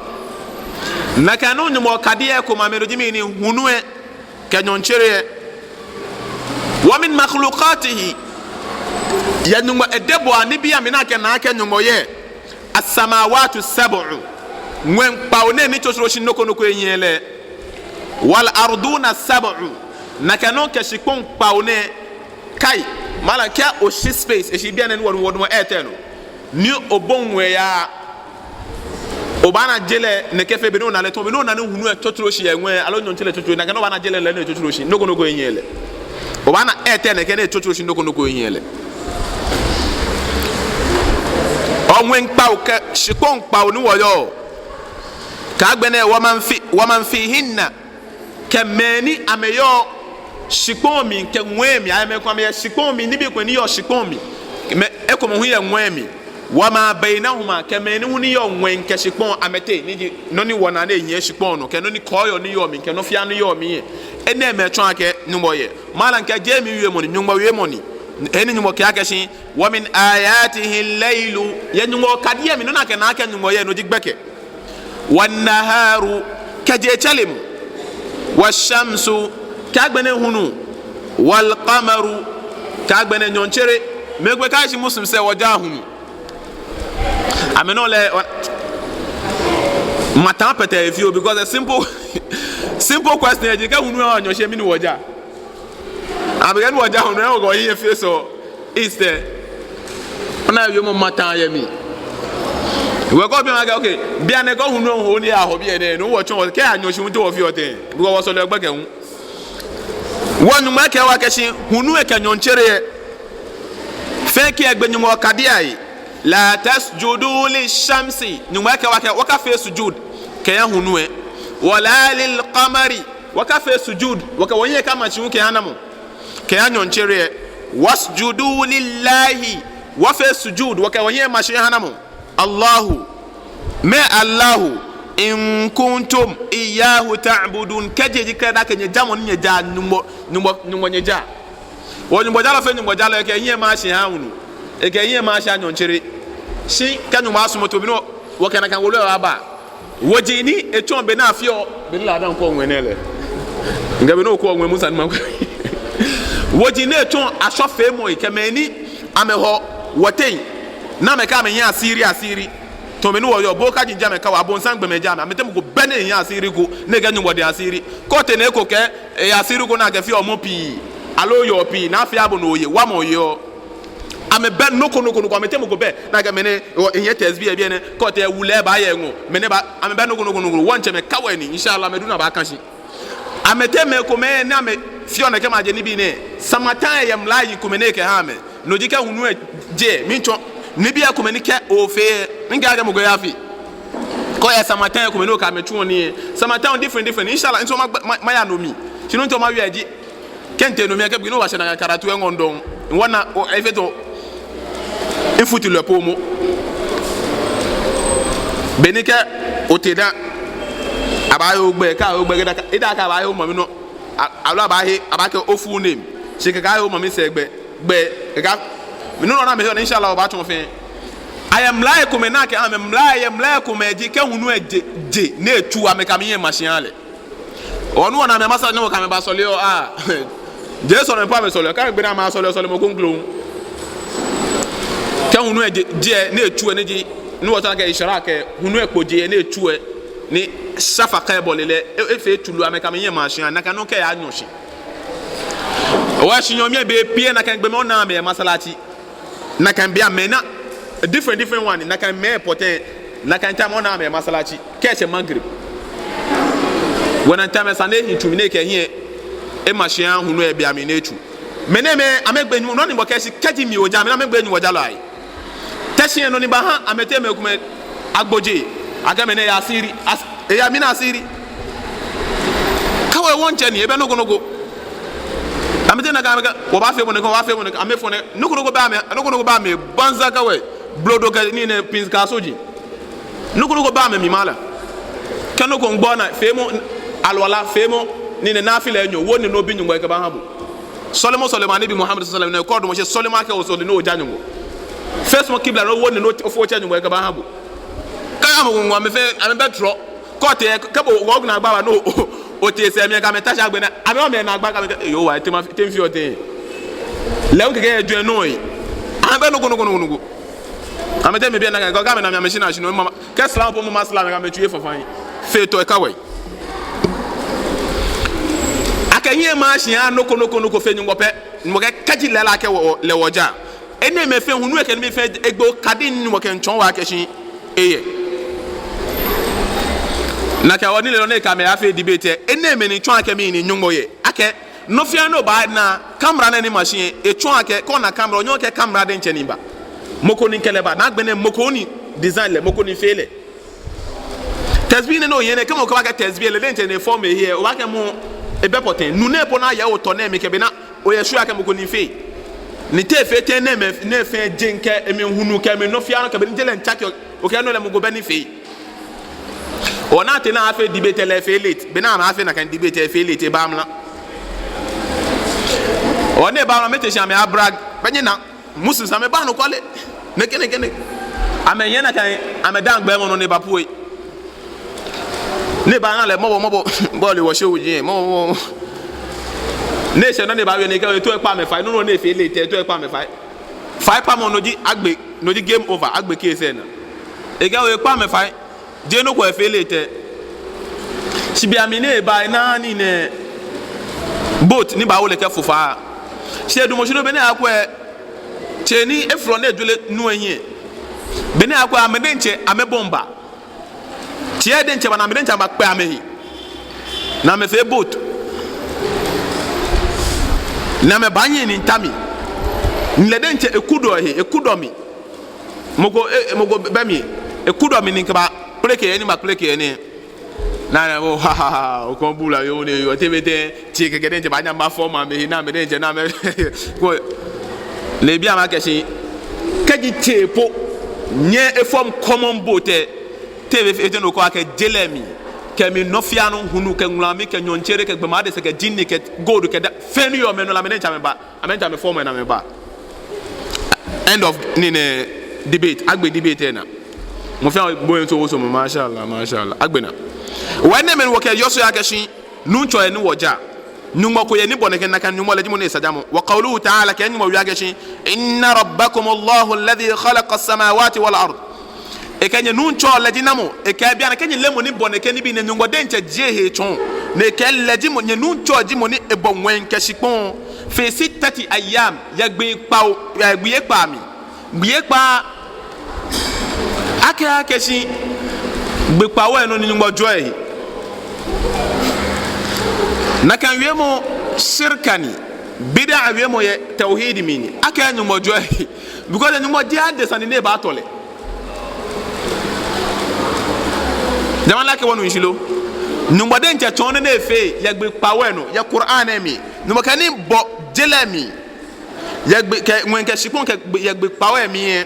Nakai nɔŋŋ Nyɔŋmɔ okadii lɛ ekomɛi amɛnɔ ji mɛni? Hulu lɛ kɛ nyɔɔŋtsere lɛ. Wa min makhluqatihi. Yɛ Nyɔŋmɔ edebɔɔ anibii amli ni akɛnaa akɛ Nyɔŋmɔ yɛ. As-samawatu sab'u. Ŋwɛi kpawo nɛɛ ni tsotsoro shi nɔ ko nɔ ko ehiɛɛɛ lɛ. Wal-arduna sab'u. Nakai nɔŋŋ kɛ shikpɔŋ kpawo nɛɛ. Kai, malam, kɛ oshi space, eshi biɛ nɛɛ ni wɔ, wɔdamɔ earth lɛ nɔ, ni obɔ ŋwɛi yaa, obaana je lɛ nɛkɛ fɛɛ, be ni ona lɛ, tamɔ be ni ona ni hulu lɛ tsotsoro shi yɛ ŋwɛi, aloo nyɔɔŋtsere lɛ tsotsoro, nakai nɔŋŋ obaana je lɛ lɛ ni etsotsoro shi nɔ ko nɔ ko ehiɛɛɛ lɛ. Obaana earth lɛ nɛkɛ ni etsotsoro shi nɔ ko nɔ ko ehiɛɛɛ lɛ. Ŋwɛi kpawo kɛ shikpɔŋ kpawo ni wɔyɔɔ. Kɛ agbɛnɛ wa man fi, wa man fihinna. Kɛ mɛi ni amɛyɔɔ shikpɔŋ mli kɛ ŋwɛi mli, amɛkɛ amɛyɛ shikpɔŋ mli, nibii komɛi ni yɔɔ shikpɔŋ mli, mɛi, ekomɛi hu yɛ ŋwɛi mli. Wa ma baynahuma, kɛ mɛi ni hu ni yɔɔ ŋwɛi kɛ shikpɔŋ amɛteŋ, ni ji nɔ ni wɔnaa ni enyiɛ shikpɔŋ nɔ, kɛ nɔ ni kɔɔyɔɔ ni yɔɔ mli, kɛ nɔ fiaa ni yɔɔ mli lɛ. Enɛɛmɛi tsɔɔ akɛ Nyɔŋmɔ yɛ. Malam kɛɛ jeee miwiemɔ ni, Nyɔŋmɔ wiemɔ ni. He ni Nyɔŋmɔ kɛɛ akɛ shi, wa min ayatihi al-laylu, yɛ Nyɔŋmɔ okadii lɛ mli, nɔ ni akɛnaa akɛ Nyɔŋmɔ yɛ, no ji gbɛkɛ. Wan-naharu, kɛ jetsɛremɔ. Wash-shamsu, kɛ agbɛnɛ hulu. Wal-qamaru, kɛ agbɛnɛ nyɔɔŋtsere. Mɛɛ gbɛ kɛ shi Muslims lɛ wɔjaa hulu? Amɛnɔ lɛ, wa-, mataa pɛtɛɛ fioo, because a simple, simple question lɛ ji, kɛ hulu lɛ nyɔ shi, mɛni wɔjaa? Abɛkɛ ni wɔjaa hulu lɛ, wɔkɔ yɛ fɛɛ sɔ. East lɛ. Ona wiemɔ mataa yɛ mli. Wɔ kɛ obi ma akɛ, okay, bianɛ kɛ hulu lɛ ho ni eho biɛ nɛɛ, no wɔtsɔɔ, kɛ anyɔ shi hu te wɔfeɔ tɛŋŋ? Because wɔsɔleɔ gbɛkɛ hu. Wɔ Nyɔŋmɔ kɛɛ wɔ akɛ shi, hulu lɛ kɛ nyɔɔŋtsere lɛ. Fɛɛ kɛ egbe Nyɔŋmɔ okadii lɛ. La tasjudu lish-shamsi. Nyɔŋmɔ kɛɛ wɔ akɛ, wɔkafee sujud kɛha hulu lɛ. Wala lil-qamari. Wɔkafee sujud, wɔkɛ wɔhiɛ kama shi hu kɛha namɔ? Kɛha nyɔɔŋtsere lɛ. Wasjudu lillahi. Wɔfee sujud, wɔkɛ wɔhiɛ ma shi ha namɔ? Allahu. Mɛɛ Allahu? In kuntum iyyahu ta'budun. Kɛji eji kɛda akɛ nyɛjamɔ ni nyɛjaa Nyɔŋmɔ, Nyɔŋmɔ, Nyɔŋmɔ nyɛjaa. Wɔ Nyɔŋmɔ jalɔ fɛɛ Nyɔŋmɔ jalɔ, ekɛ ehiɛ ma shi ha hulu. Ekɛ ehiɛ ma shi ha nyɔɔŋtsere. Shi kɛ Nyɔŋmɔ sumɔ too, be ni wɔ, wɔkɛ nakai wolo lɛ baaba. Woji ni etsɔ be ni afeɔ, be ni ladan kɔ ŋwɛi nɛɛ lɛ. Ŋkɛɛ be ni okɔ ŋwɛi musa ni ma. Woji ni etsɔ ashɔ feemɔ lɛ kɛ mɛi ni amɛhɔ wɔteŋ, ni amɛkɛ amɛhiɛ asiri asiri. Tɔɔ be ni wɔyɔɔ, bo kaji ji amɛ kawai, abonsam gbɔmɛi ji amɛ, amɛteŋ mɔ ko bɛ ni ehiɛ asiri ko, ni ekɛ Nyɔŋmɔ de asiri. Kɛ otee ni eko kɛ, e, asiri ko ni akɛfeɔ mɔ pii, aloo yoo pii, ni afee abo ni oye, wamɔ oyeɔ. Amɛbɛ nɔ ko nɔ ko nɔ ko, amɛteŋ mɔ ko bɛ ni akɛ mɛni, o, ehiɛ tasbih yɛ biɛ nɛɛ, kɛ otee ewula baaya eŋɔɔ, mɛni ba, amɛbɛ nɔ ko nɔ ko nɔ ko, wɔŋtsɛmɛi kawai ni, inshallah, amɛdu ni abaaka shi. Amɛteŋ mɛi komɛi ni amɛfeɔ nɛkɛ maje nibii nɛɛ, samatan yɛ mlai komɛi ni ekɛha amɛ. No ji kɛ hulu lɛ je, miitsɔɔ, nibii komɛi ni kɛ ofee, miikɛɛ akɛ mɔ ko yafee. Kɛ oyɛ samatan komɛi ni okɛ amɛ tsuɔ nii lɛ, samatan different, different. Inshallah, nso ma, ma, maya no mli. Shi nɔ ni mitao mawie ji, kɛ mitee no mli lɛ, kɛ bɔ ni wɔshɛ nakai karatu lɛ ŋɔɔ dɔŋŋ, wɔna, o, efee tɔ, mifutu lɛ po momo. Be ni kɛ otee dã, abaahe ogbɛi, kɛ ahe ogbɛi, kɛ eda, eda akɛ abaahe omami nɔ, a, aloo abaahe, abaakɛɛ o full name. Shi kɛkɛ ahe omami sɛɛ gbɛi, gbɛi, kɛkɛ, minu nɔ ni amɛheɔ nɛɛ, inshallah, wɔbaatsɔɔ fɛɛ. Ayɛ mlai komɛi ni akɛha amɛ, mlai, ayɛ mlai komɛi ji kɛ hulu lɛ je, je, ni etsu, amɛkɛ amɛhiɛ ma shi ha lɛ. Ɔɔ, ni wɔna amɛ masalaci ni wɔkɛ amɛ baasɔleɔ, aa. Jeee sɔlemɔ po amɛsɔleɔ, kɛ amɛgbe naa amɛsɔleɔ, sɔlemɔ kroko. Kɛ hulu lɛ je, je ni etsu lɛ ni ji, ni wɔtsɛɔ akɛ ishraq lɛ, hulu lɛ kpo je ni etsu lɛ, ni shafaqa lɛ bɔle lɛ, e, efee tsulu, amɛkɛ amɛhiɛ ma shi ha, nakai nɔŋŋ kɛya nyɔɔŋ shi. Ɔɔ, shi nyɔɔŋ mli lɛ bei pii lɛ nakai gbɔmɛi onaa amɛ masalaci. Nakai bei amɛnaa, different, different one, nakai mɛi pɔtɛɛ, nakai time onaa amɛ masalaci, kɛ eshɛ Maghrib. Wɔnaa time sane ehi tsu mli ni ekɛ ehiɛ ema shi ha hulu lɛ bei amli ni etsu. Mɛi nɛɛmɛi, amɛgbeɔ Nyɔŋmɔ, nɔ ni mɔ kɛɛ shi kɛji mi oja, mɛi nɛɛ amɛgbeee Nyɔŋmɔ jalɔ ayi. Te shi nɔ ni baaha amɛteŋ mɛi komɛi agbo je, akɛ mɛni eya asiri, as-, eya mli ni asiri. Kawai wɔŋtsɛ ni, ebɛ nɔ ko nɔ ko. Amɛteŋ nakai amɛkɛɛ, wɔbaafee bɔ ni kɛ, wɔbaafee bɔ ni kɛ, amɛfɔ nɛ. Nɔ ko nɔ ko bɛ amɛ, nɔ ko nɔ ko bɛ amɛ, banza kawai. Blodo kɛ nii nɛɛ pins ka soji. Nɔ ko nɔ ko bɛ amɛmli mala. Kɛ nɔ ko ŋgbɔ naa, feemɔ alwala, feemɔ nii nɛɛ nafila enyɔ, wo ni no bi Nyɔŋmɔ ekɛbaaha bo. Sɔlemɔ, sɔlemɔ Anabi Muhammad sallallahu alaihi wasallam, kɛ odamɔ shi sɔlemɔ akɛ osɔle ni oja Nyɔŋmɔ. Face mɔ qibla, no wo ni no ofo otsɛ Nyɔŋmɔ ekɛbaaha bo. Kɛ amɛ ŋɔŋɔ, amɛfee, amɛbɛ trɔ. Kɛ otee, kɛ bo, wɔ naagba ba no, o, otee sɛɛ mli kɛ amɛ ta shi agbɛnɛ. Amɛ, amɛ naagba kɛ amɛ, yoo wa, te ma, te mifeɔ tɛŋŋ. Lɛ ŋkɛɛ kɛ ejwɛ nɔ yi. Amɛbɛ nɔ ko nɔ ko nɔ ko nɔ ko. Amɛteŋ mɛi biɛ nakai, kɛ amɛna mi amɛshi naa shi no, mama, kɛ slam po mama slam, kɛ amɛtsu efafa yi. Fee tɔ ekawai. Akɛ hiɛ ma shi ha nɔ ko nɔ ko nɔ ko fe Nyɔŋmɔ pɛ. Nyɔŋmɔ kɛɛ kɛji lɛ la kɛ wɔ, lɛ wɔja. Enɛɛmɛi fɛɛ hulu lɛ kɛ nibii fɛɛ egbo kadi ni wɔkɛmiitsɔɔ wɔ akɛ shi eye. Nakai wɔ nilee lɛ ni kɛ amɛ yafee debate lɛ. Enɛɛmɛi ni tsɔɔ akɛ mɛni Nyɔŋmɔ yɛ. Akɛ nɔ fɛɛ nɔ baana camera nɛɛ ni machine etsɔɔ akɛ kɛ ona camera onyɛŋ okɛɛ camera diɛŋtsɛ ni ba. Mɔ ko ni kɛ lɛ ba, ni agbɛnɛ mɔ ko ni design lɛ, mɔ ko ni fee lɛ. Tasbih nɛɛ ni oyɛ nɛɛ, kɛ mɔ ko baakɛɛ tasbih lɛ, lɛ diɛŋtsɛ ni form ehe, obaakɛɛ mɔ, ebɛ pɔtɛɛ. Nu nɛɛ po ni ayɛ otɔ nɛɛ mli kɛ be ni oyɛ sure akɛ mɔ ko ni fee. Ni te efee tɛŋŋ ni mɛi, ni efee jeŋ kɛ, emli hulu kɛ, emli nɔ fɛɛ nɔ kɛ, be ni je lɛ miitsake, okɛɛ no lɛ mɔ ko bɛ ni fee. Ona tɛŋŋ ni afee debate lɛ efee late, be ni amɛfee nakai debate efee late, eba mla. Ɔɔ, ni eba mla, mɛi te shi amɛya brag, bɛ nyɛna. Muslims, amɛba anɔkwale. Nɛkɛ, nɛkɛ, nɛkɛ. Amɛyɛ nakai, amɛdaaŋ gbɛɛmɔ nɔ ni eba pue. Ni eba na lɛ mɔbɔ, mɔbɔ, bɔ ni wɔ shehu ji, mɔbɔ, mɔbɔ. Ni eshɛ nɔ ni eba wie ni ekɛɛ, etoo ekpa amɛ fai, no nɔ ni efee late, etoo ekpa amɛ fai. Faikpamɔ no ji agbe, no ji game over, agbe case lɛ naa. Ekɛɛ ekpa amɛ fai. Jeee nɔ ko efee late. Shi be mli ni eba ena nii nɛɛ boat ni baawo lɛ kɛfo faa. Shi edamɔ shi nɔ be ni eyakwɛ tsei ni eflɔ ni ejɔɔ lɛ nu lɛ hiɛ. Be ni eyakwɛ amɛ diɛŋtsɛ amɛbɔi ba. Tsei lɛ diɛŋtsɛ ba ni amɛ diɛŋtsɛ abakpɛ amɛhe. Ni amɛfee boat. Ni amɛba nyɛ ni ta mli. Ni lɛ diɛŋtsɛ ekudɔ ehe, ekudɔ mli. Mɔ ko, e, mɔ ko bɛ mli, ekudɔ mli ni ekɛbakpeleke he ni ebakpeleke he nɛɛ. Naa, naa, oo, ha, ha, ha, okɔ bula yoo ne yoo, te be tɛ, tsɛ kɛkɛ diɛŋtsɛ baanyɛ abafɔ amɛhe, ni amɛ diɛŋtsɛ, ni amɛ, ko, lɛ ebi amɛ akɛ shi, kɛji tsɛ po, nyɛ e-form common boat lɛ, te be fɛɛ te nɔ ko akɛ je lɛ mli, kɛ mli nɔ fɛɛ nɔ, hulu kɛ ŋulamii kɛ nyɔɔŋtsere kɛ gbɔmɔ adesa kɛ jinni kɛ gold kɛ daa, fɛɛ ni yɔɔ mɛi nɔ lɛ amɛ diɛŋtsɛ amɛba. Amɛ diɛŋtsɛ amɛ-form lɛ ni amɛba. End of nii nɛɛ debate. Agbe debate lɛ naa. Mɔ fɛɛ mɔ bɔi nso wo so mɔ, masha Allah, masha Allah. Agbe naa. Wɔ nɛɛ mɛi ni wɔkɛyɔse akɛ shi, Nuŋtsɔ yɛ ni wɔjaa. Nyɔŋmɔ ko yɛ ni bɔ nɛkɛ, nakai Nyɔŋmɔ lɛ ji mɔ ni esa jamɔ. Wa qawluhu ta'ala, kɛ Nyɔŋmɔ wie akɛ shi, inna rabbakumullahu alladhi khalaqa as-samawati wal ard. Ekɛɛ nyɛ Nuŋtsɔ lɛ ji namɔ? Ekɛɛ bianɛ kɛ nyɛle mɔ ni bɔ nɛkɛ nibii nɛɛ, Nyɔŋmɔ diɛŋtsɛ ji ehe tsɔ. Ni ekɛɛ lɛ ji mɔ, nyɛ Nuŋtsɔ ji mɔ ni ebɔ ŋwɛi kɛ shikpɔŋ. Fi sittati ayyam, yɛ gbii kpawo, yɛ gbii ekpaa mli. Gbii ekpaa, akɛɛ akɛ shi gbii kpawo lɛ nɔ ni Nyɔŋmɔ jɔɔ ehe. Nakai wiemɔ shirka ni, bid'a wiemɔ yɛ tawhid mli ni. Akɛɛ Nyɔŋmɔ jɔɔ ehe. Because Nyɔŋmɔ jeee adesa ni ni ebaatɔ lɛ. Jama, like, wɔnu shishi lo? Nyɔŋmɔ diɛŋtsɛ tsɔɔ nɔ ni efee yɛ gbii kpawo lɛ nɔ, yɛ Qur'an lɛ mli. Nyɔŋmɔ kɛɛ ni ebɔ je lɛ mli. Yɛ gbii, kɛ, ŋwɛi kɛ shikpɔŋ kɛ gbii, yɛ gbii kpawo lɛ mli lɛ.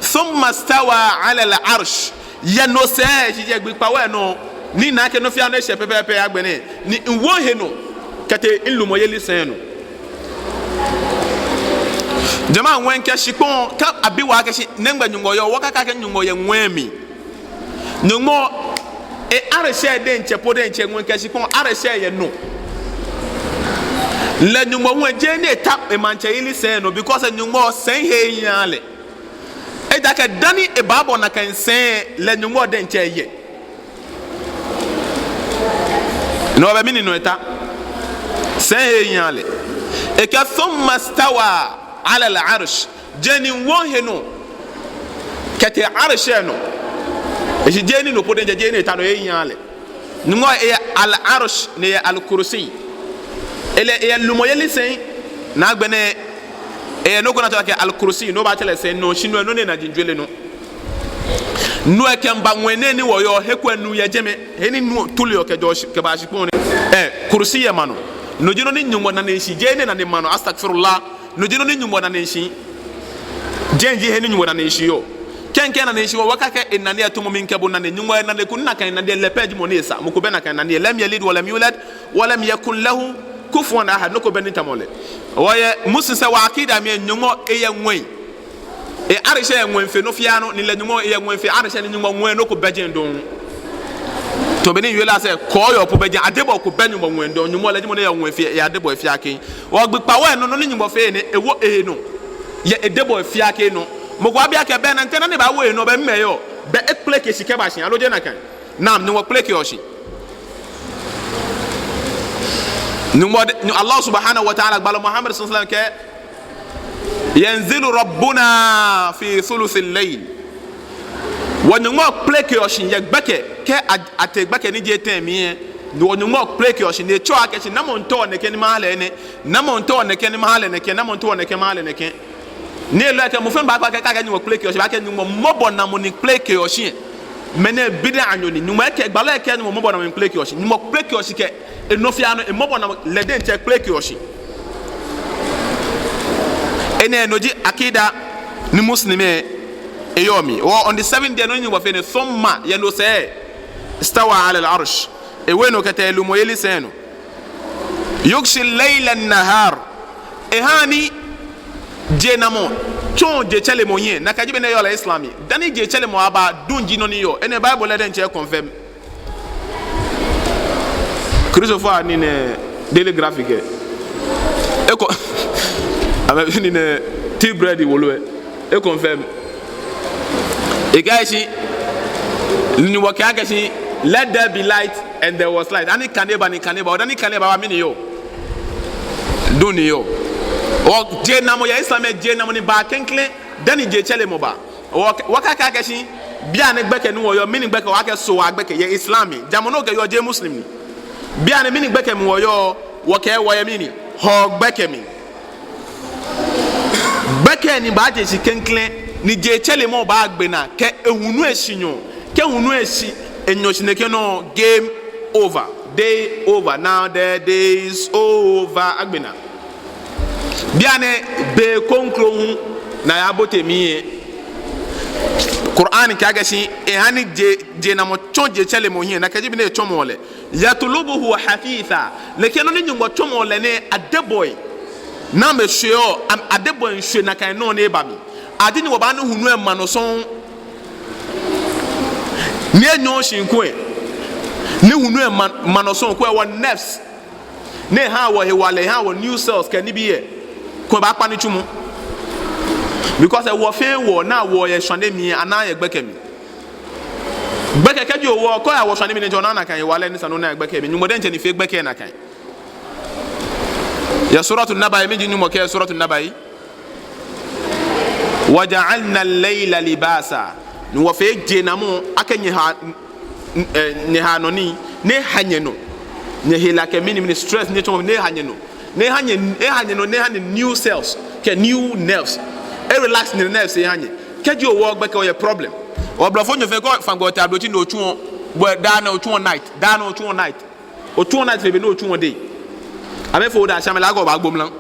Thumma stawa ala al-arsh. Yɛ no sɛɛ, shi yɛ gbii kpawo lɛ nɔ. Ni mina akɛ nɔ fɛɛ nɔ eshɛ pɛpɛɛpɛ agbɛnɛ. Ni miwo mihe nɔ kɛtee milumɔyeli sɛi nɔ. Jama, ŋwɛi kɛ shikpɔŋ, kɛ abi wɔ akɛ shi nɛgbɛ Nyɔŋmɔ yɔɔ, wɔkakɛɛ akɛ Nyɔŋmɔ yɛ ŋwɛi mli. Nyɔŋmɔ, e-arsh lɛ diɛŋtsɛ po diɛŋtsɛ, ŋwɛi kɛ shikpɔŋ, arsh lɛ yɛ nɔ. Lɛ Nyɔŋmɔ hu jeee ni eta emaŋtsɛyeli sɛi nɔ, because Nyɔŋmɔ sɛi he ehiaaa lɛ. Ejaakɛ dani ebaabɔ nakai sɛi lɛ, Nyɔŋmɔ diɛŋtsɛ yɛ. No hewɔ bɛ mɛni nɔ eta? Sɛi he ehiaaa lɛ. Ekɛɛ thumma stawa ala al-arsh. Jeee ni miwo mihe nɔ kɛtee arsh lɛ nɔ. Eshi jeee ni no po diɛŋtsɛ, jeee ni eta nɔ, ehiaaa lɛ. Nyɔŋmɔ eyɛ al-arsh, ni eyɛ al-kursi. Ele, eyɛ lumɔyeli sɛi, ni agbɛnɛ eyɛ nɔ ko ni atsɛɔ lɛ akɛ al-kursi, no baatsɛ lɛ sɛi nɔ, shi no lɛ nɔ ni enaji jwere nɔ. No lɛ kɛmiiba ŋwɛi nɛɛ ni wɔyɔɔ, he ko lɛ nu yɛ jɛmɛ, he ni nu tuleɔ kɛjɛɔ shi, kɛbaa shikpɔŋ nɛɛ. Eh, kursi lɛ ma nɔ. No ji nɔ ni Nyɔŋmɔ nane shi, jeee ni enane ma nɔ, astaghfirullah. No ji nɔ ni Nyɔŋmɔ nane shi. Jɛi ji he ni Nyɔŋmɔ nane shi yɔɔ. Kɛ mikɛɛ enane shi, wɔkakɛɛ enane lɛ tamɔ mikɛ bo nane. Nyɔŋmɔ enane ko ni nakai nane lɛ pɛ ji mɔ ni esa. Mɔ ko bɛ nakai nane lɛ. Lam yalid wa lam yulad wa lam yakun lahu kufuwan ahad. Nɔ ko bɛ ni tamɔ lɛ. Wɔyɛ Muslim sɛɛ, wɔ aqida mli lɛ, Nyɔŋmɔ eyɛ ŋwɛi. E-arsh lɛ yɛ ŋwɛi fe nɔ fɛɛ nɔ, ni lɛ Nyɔŋmɔ eyɛ ŋwɛi fe arsh lɛ, ni Nyɔŋmɔ ŋwɛi nɔ ko bɛ jɛi dɔŋŋ. Tamɔ bɔ ni miwie lɛ sɛɛ, kɔɔyɔɔ po bɛ jɛi, adebɔɔ ko bɛ Nyɔŋmɔ ŋwɛi dɔŋŋ. Nyɔŋmɔ lɛ ji mɔ ni yɛ ŋwɛi fe, yɛ adebɔɔ fɛɛ kɛ. Wɔ gbii kpawo lɛ nɔ, nɔ ni Nyɔŋmɔ fee nɛ, ewo ehe nɔ yɛ edebɔɔ fɛɛ kɛ nɔ. Mɔ ko abi akɛ bɛ nantɛ ni ebaawo ehe nɔ, bɛ mɛɛ yɔɔ, bɛ ekpeleke shi kɛba shi, aloo jeee nakai? Naam, Nyɔŋmɔ kpelekeɔ shi. Nyɔŋmɔ de, Nyɔ-, Allah subhanahu wa ta'ala, gbalɔ Muhammad sallallahu alaihi wasallam kɛɛ, yanzilu rabbuna fi thuluthil layl. Wɔ Nyɔŋmɔ kpelekeɔ shi yɛ gbɛkɛ, kɛ a-, atee gbɛkɛ ni ji etɛ mli lɛ, wɔ Nyɔŋmɔ kpelekeɔ shi, ni etsɔɔ akɛ shi, namɔ miitao nɛkɛ ni maha lɛ nɛ, namɔ miitao nɛkɛ ni maha lɛ nɛkɛ, namɔ miitao nɛkɛ maha lɛ nɛkɛ. Ni elɔ akɛ mɔ fɛɛ mɔ baakɛɛ akɛ, akɛ Nyɔŋmɔ kpelekeɔ shi, baakɛɛ Nyɔŋmɔ mɔbɔnamɔ ni kpelekeɔ shi. Mɛnɛ bid'anyo ni, Nyɔŋmɔ ekɛɛ, gbalɔ ekɛɛ Nyɔŋmɔ mɔbɔnamɔ ni kpelekeɔ shi. Nyɔŋmɔ kpelekeɔ shi kɛ enɔ fɛɛ nɔ, emɔbɔnamɔ lɛ diɛŋtsɛ kpelekeɔ shi. Enɛ no ji aqida ni Muslim lɛ eyɔɔ mli. Wɔ on the seventh day, nɔ ni Nyɔŋmɔ fee nɛ, thumma, yɛ no sɛɛ, istawa ala al-arsh. Ewo enɔ kɛtee elumɔyeli sɛi nɔ. Yughshi al-layla an-nahar. Ehaa ni jenamɔ tsɔɔ jetsɛremɔ hiɛ. Nakai ji bɔ ni eyɔɔ yɛ Islam mli. Dani jetsɛremɔ aba, duŋ ji nɔ ni yɔɔ. Enɛ Bible lɛ diɛŋtsɛ confirm. Kristofoi anine Daily Graphic lɛ, eko, amɛnine Tea Bread wolo lɛ, e-confirm. Ekɛɛ shi, ni wɔkɛɛ akɛ shi, let there be light, and there was light. Ani kane ba, ni kane ba, dani kane ba, mɛni yɔɔ? Duŋ ni yɔɔ. Wɔ jenamɔ yɛ Islam lɛ, jenamɔ ni baa klɛŋklɛŋ dani jetsɛremɔ baa. Wɔ, wɔkakɛɛ akɛ shi, bianɛ gbɛkɛ ni wɔyɔɔ, mɛni gbɛkɛ? Wɔkɛɛ Sohaa gbɛkɛ yɛ Islam mli. Ja mɔ ni okɛɛ yɔɔ jeee Muslim ni. Bianɛ mɛni gbɛkɛ mli wɔyɔɔ? Wɔkɛɛ wɔyɛ mɛni? Hɔɔ gbɛkɛ mli. Gbɛkɛ ni baaje shi klɛŋklɛŋ, ni jetsɛremɔ baagbe naa, kɛ ehulu lɛ shi enyɔ, kɛ ehulu lɛ shi enyɔ shi nɛkɛ nɔŋŋ, game over. Day over. Now the day is over. Agbɛnɛ. Bianɛ be kroko hu ni ayabote mli lɛ, Qur'an kɛɛ akɛ shi ehaa ni je, jenamɔ tsɔ jetsɛremɔ hiɛ, nakai ji bɔ ni etsɔmɔ lɛ. Yatlubuhu hafitha. Nɛkɛ nɔ ni Nyɔŋmɔ tsɔmɔ lɛ nɛɛ, adebɔɔ. Ni amɛshweɔ, am-, adebɔɔ miishwe nakai nɔ ni eba mli. Adi ni wɔbaanu hulu lɛ ma nɔ sɔŋŋ. Ni enyɔ shi kulɛ, ni hulu lɛ ma, ma nɔ sɔŋŋ kulɛ wɔ nerves. Ni ehaa wɔ hewalɛ, ehaa wɔ new cells kɛ nibii lɛ, kulɛ baakpa nitsumɔ. Because wɔ fɛɛ wɔnaa wɔyɛ shwane mli, anaaa yɛ gbɛkɛ mli. Gbɛkɛ kɛji owɔ, kɛ oya wɔ shwane mli ni onaaa nakai hewalɛ ni sa ni ona yɛ gbɛkɛ mli. Nyɔŋmɔ diɛŋtsɛ ni fee gbɛkɛ nakai. Yɛ Suratu Nabai, mɛni ji Nyɔŋmɔ kɛɛ Suratu Nabai? Wa ja'alna al-layla libasa. Ni wɔfee jenamɔ akɛ nyɛha, n-, n-, eh, nyɛha nɔ ni, ni eha nyɛnɔ. Nyɛhela kɛ mɛni mɛni stress ni etsɔɔ, ni eha nyɛnɔ. Ni eha nyɛ, eha nyɛnɔ, ni eha nyɛ new cells, kɛ new nerves. E-relax nyɛ nerves eha nyɛ. Kɛji owɔ gbɛkɛ oyɛ problem. Wɔ blɔfonyo fɛɛ kɛ ofã gbɛ otee ablotsiri ni otsuɔ, bɔ daa nɛɛ otsuɔ night, daa nɛɛ otsuɔ night. Otsuɔ night fɛɛ be ni otsuɔ day. Amɛfo da shamela kɛ obagbo mla.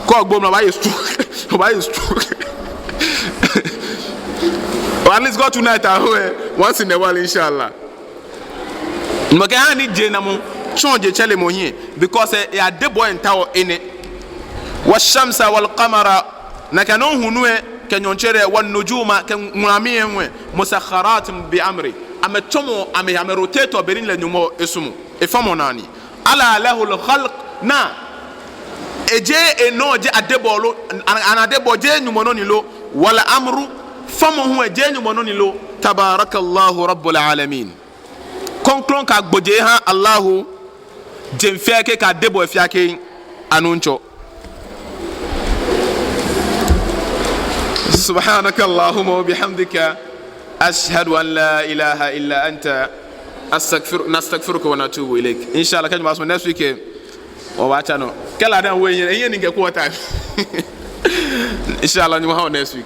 Kɛ ogbo mla, obaaye stroke. Obaaye stroke. Or at least go to night at home, eh, once in a while, inshallah. Nyɔŋmɔ kɛɛ ehaa ni jenamɔ tsɔ jetsɛremɔ hiɛ, because, eh, adebɔɔ miitao enɛ. Wa shamsa wal qamara, nakai nɔŋŋ hulu lɛ kɛ nyɔɔŋtsere, wa nujuma kɛ ŋulamii lɛ, musakharatin bi amri. Amɛtsɔmɔ, amɛ, amɛ-rotate-ɔ bɔ ni lɛ Nyɔŋmɔ esumɔɔ, efamɔ naa ni. Ala lahul khalq, naa, ejeee enɔ ji adebɔɔ lo, an-, an-, adebɔɔ jeee Nyɔŋmɔ nɔ ni lo, wal amru, famɔ hu ejeee Nyɔŋmɔ nɔ ni lo, tabarakallahu rabbul alamin. Krɔŋkrɔŋ kɛ agbojee ha Allahu, jeŋ fɛɛ kɛ adebɔɔ fɛɛ kɛ anuŋtsɔ. Subhanaka Allahumma wa bihamdika, ashhadu an la ilaha illa anta, astaghfir-, nastaghfiruka wa natubu ilayk. Inshallah, kɛ Nyɔŋmɔ sumɔ next week, eh, wɔbaatsa nɔ. Kɛ la dan we, eh, eh, ni kɛ ko time. Inshallah, Nyɔŋmɔ ha wɔ next week.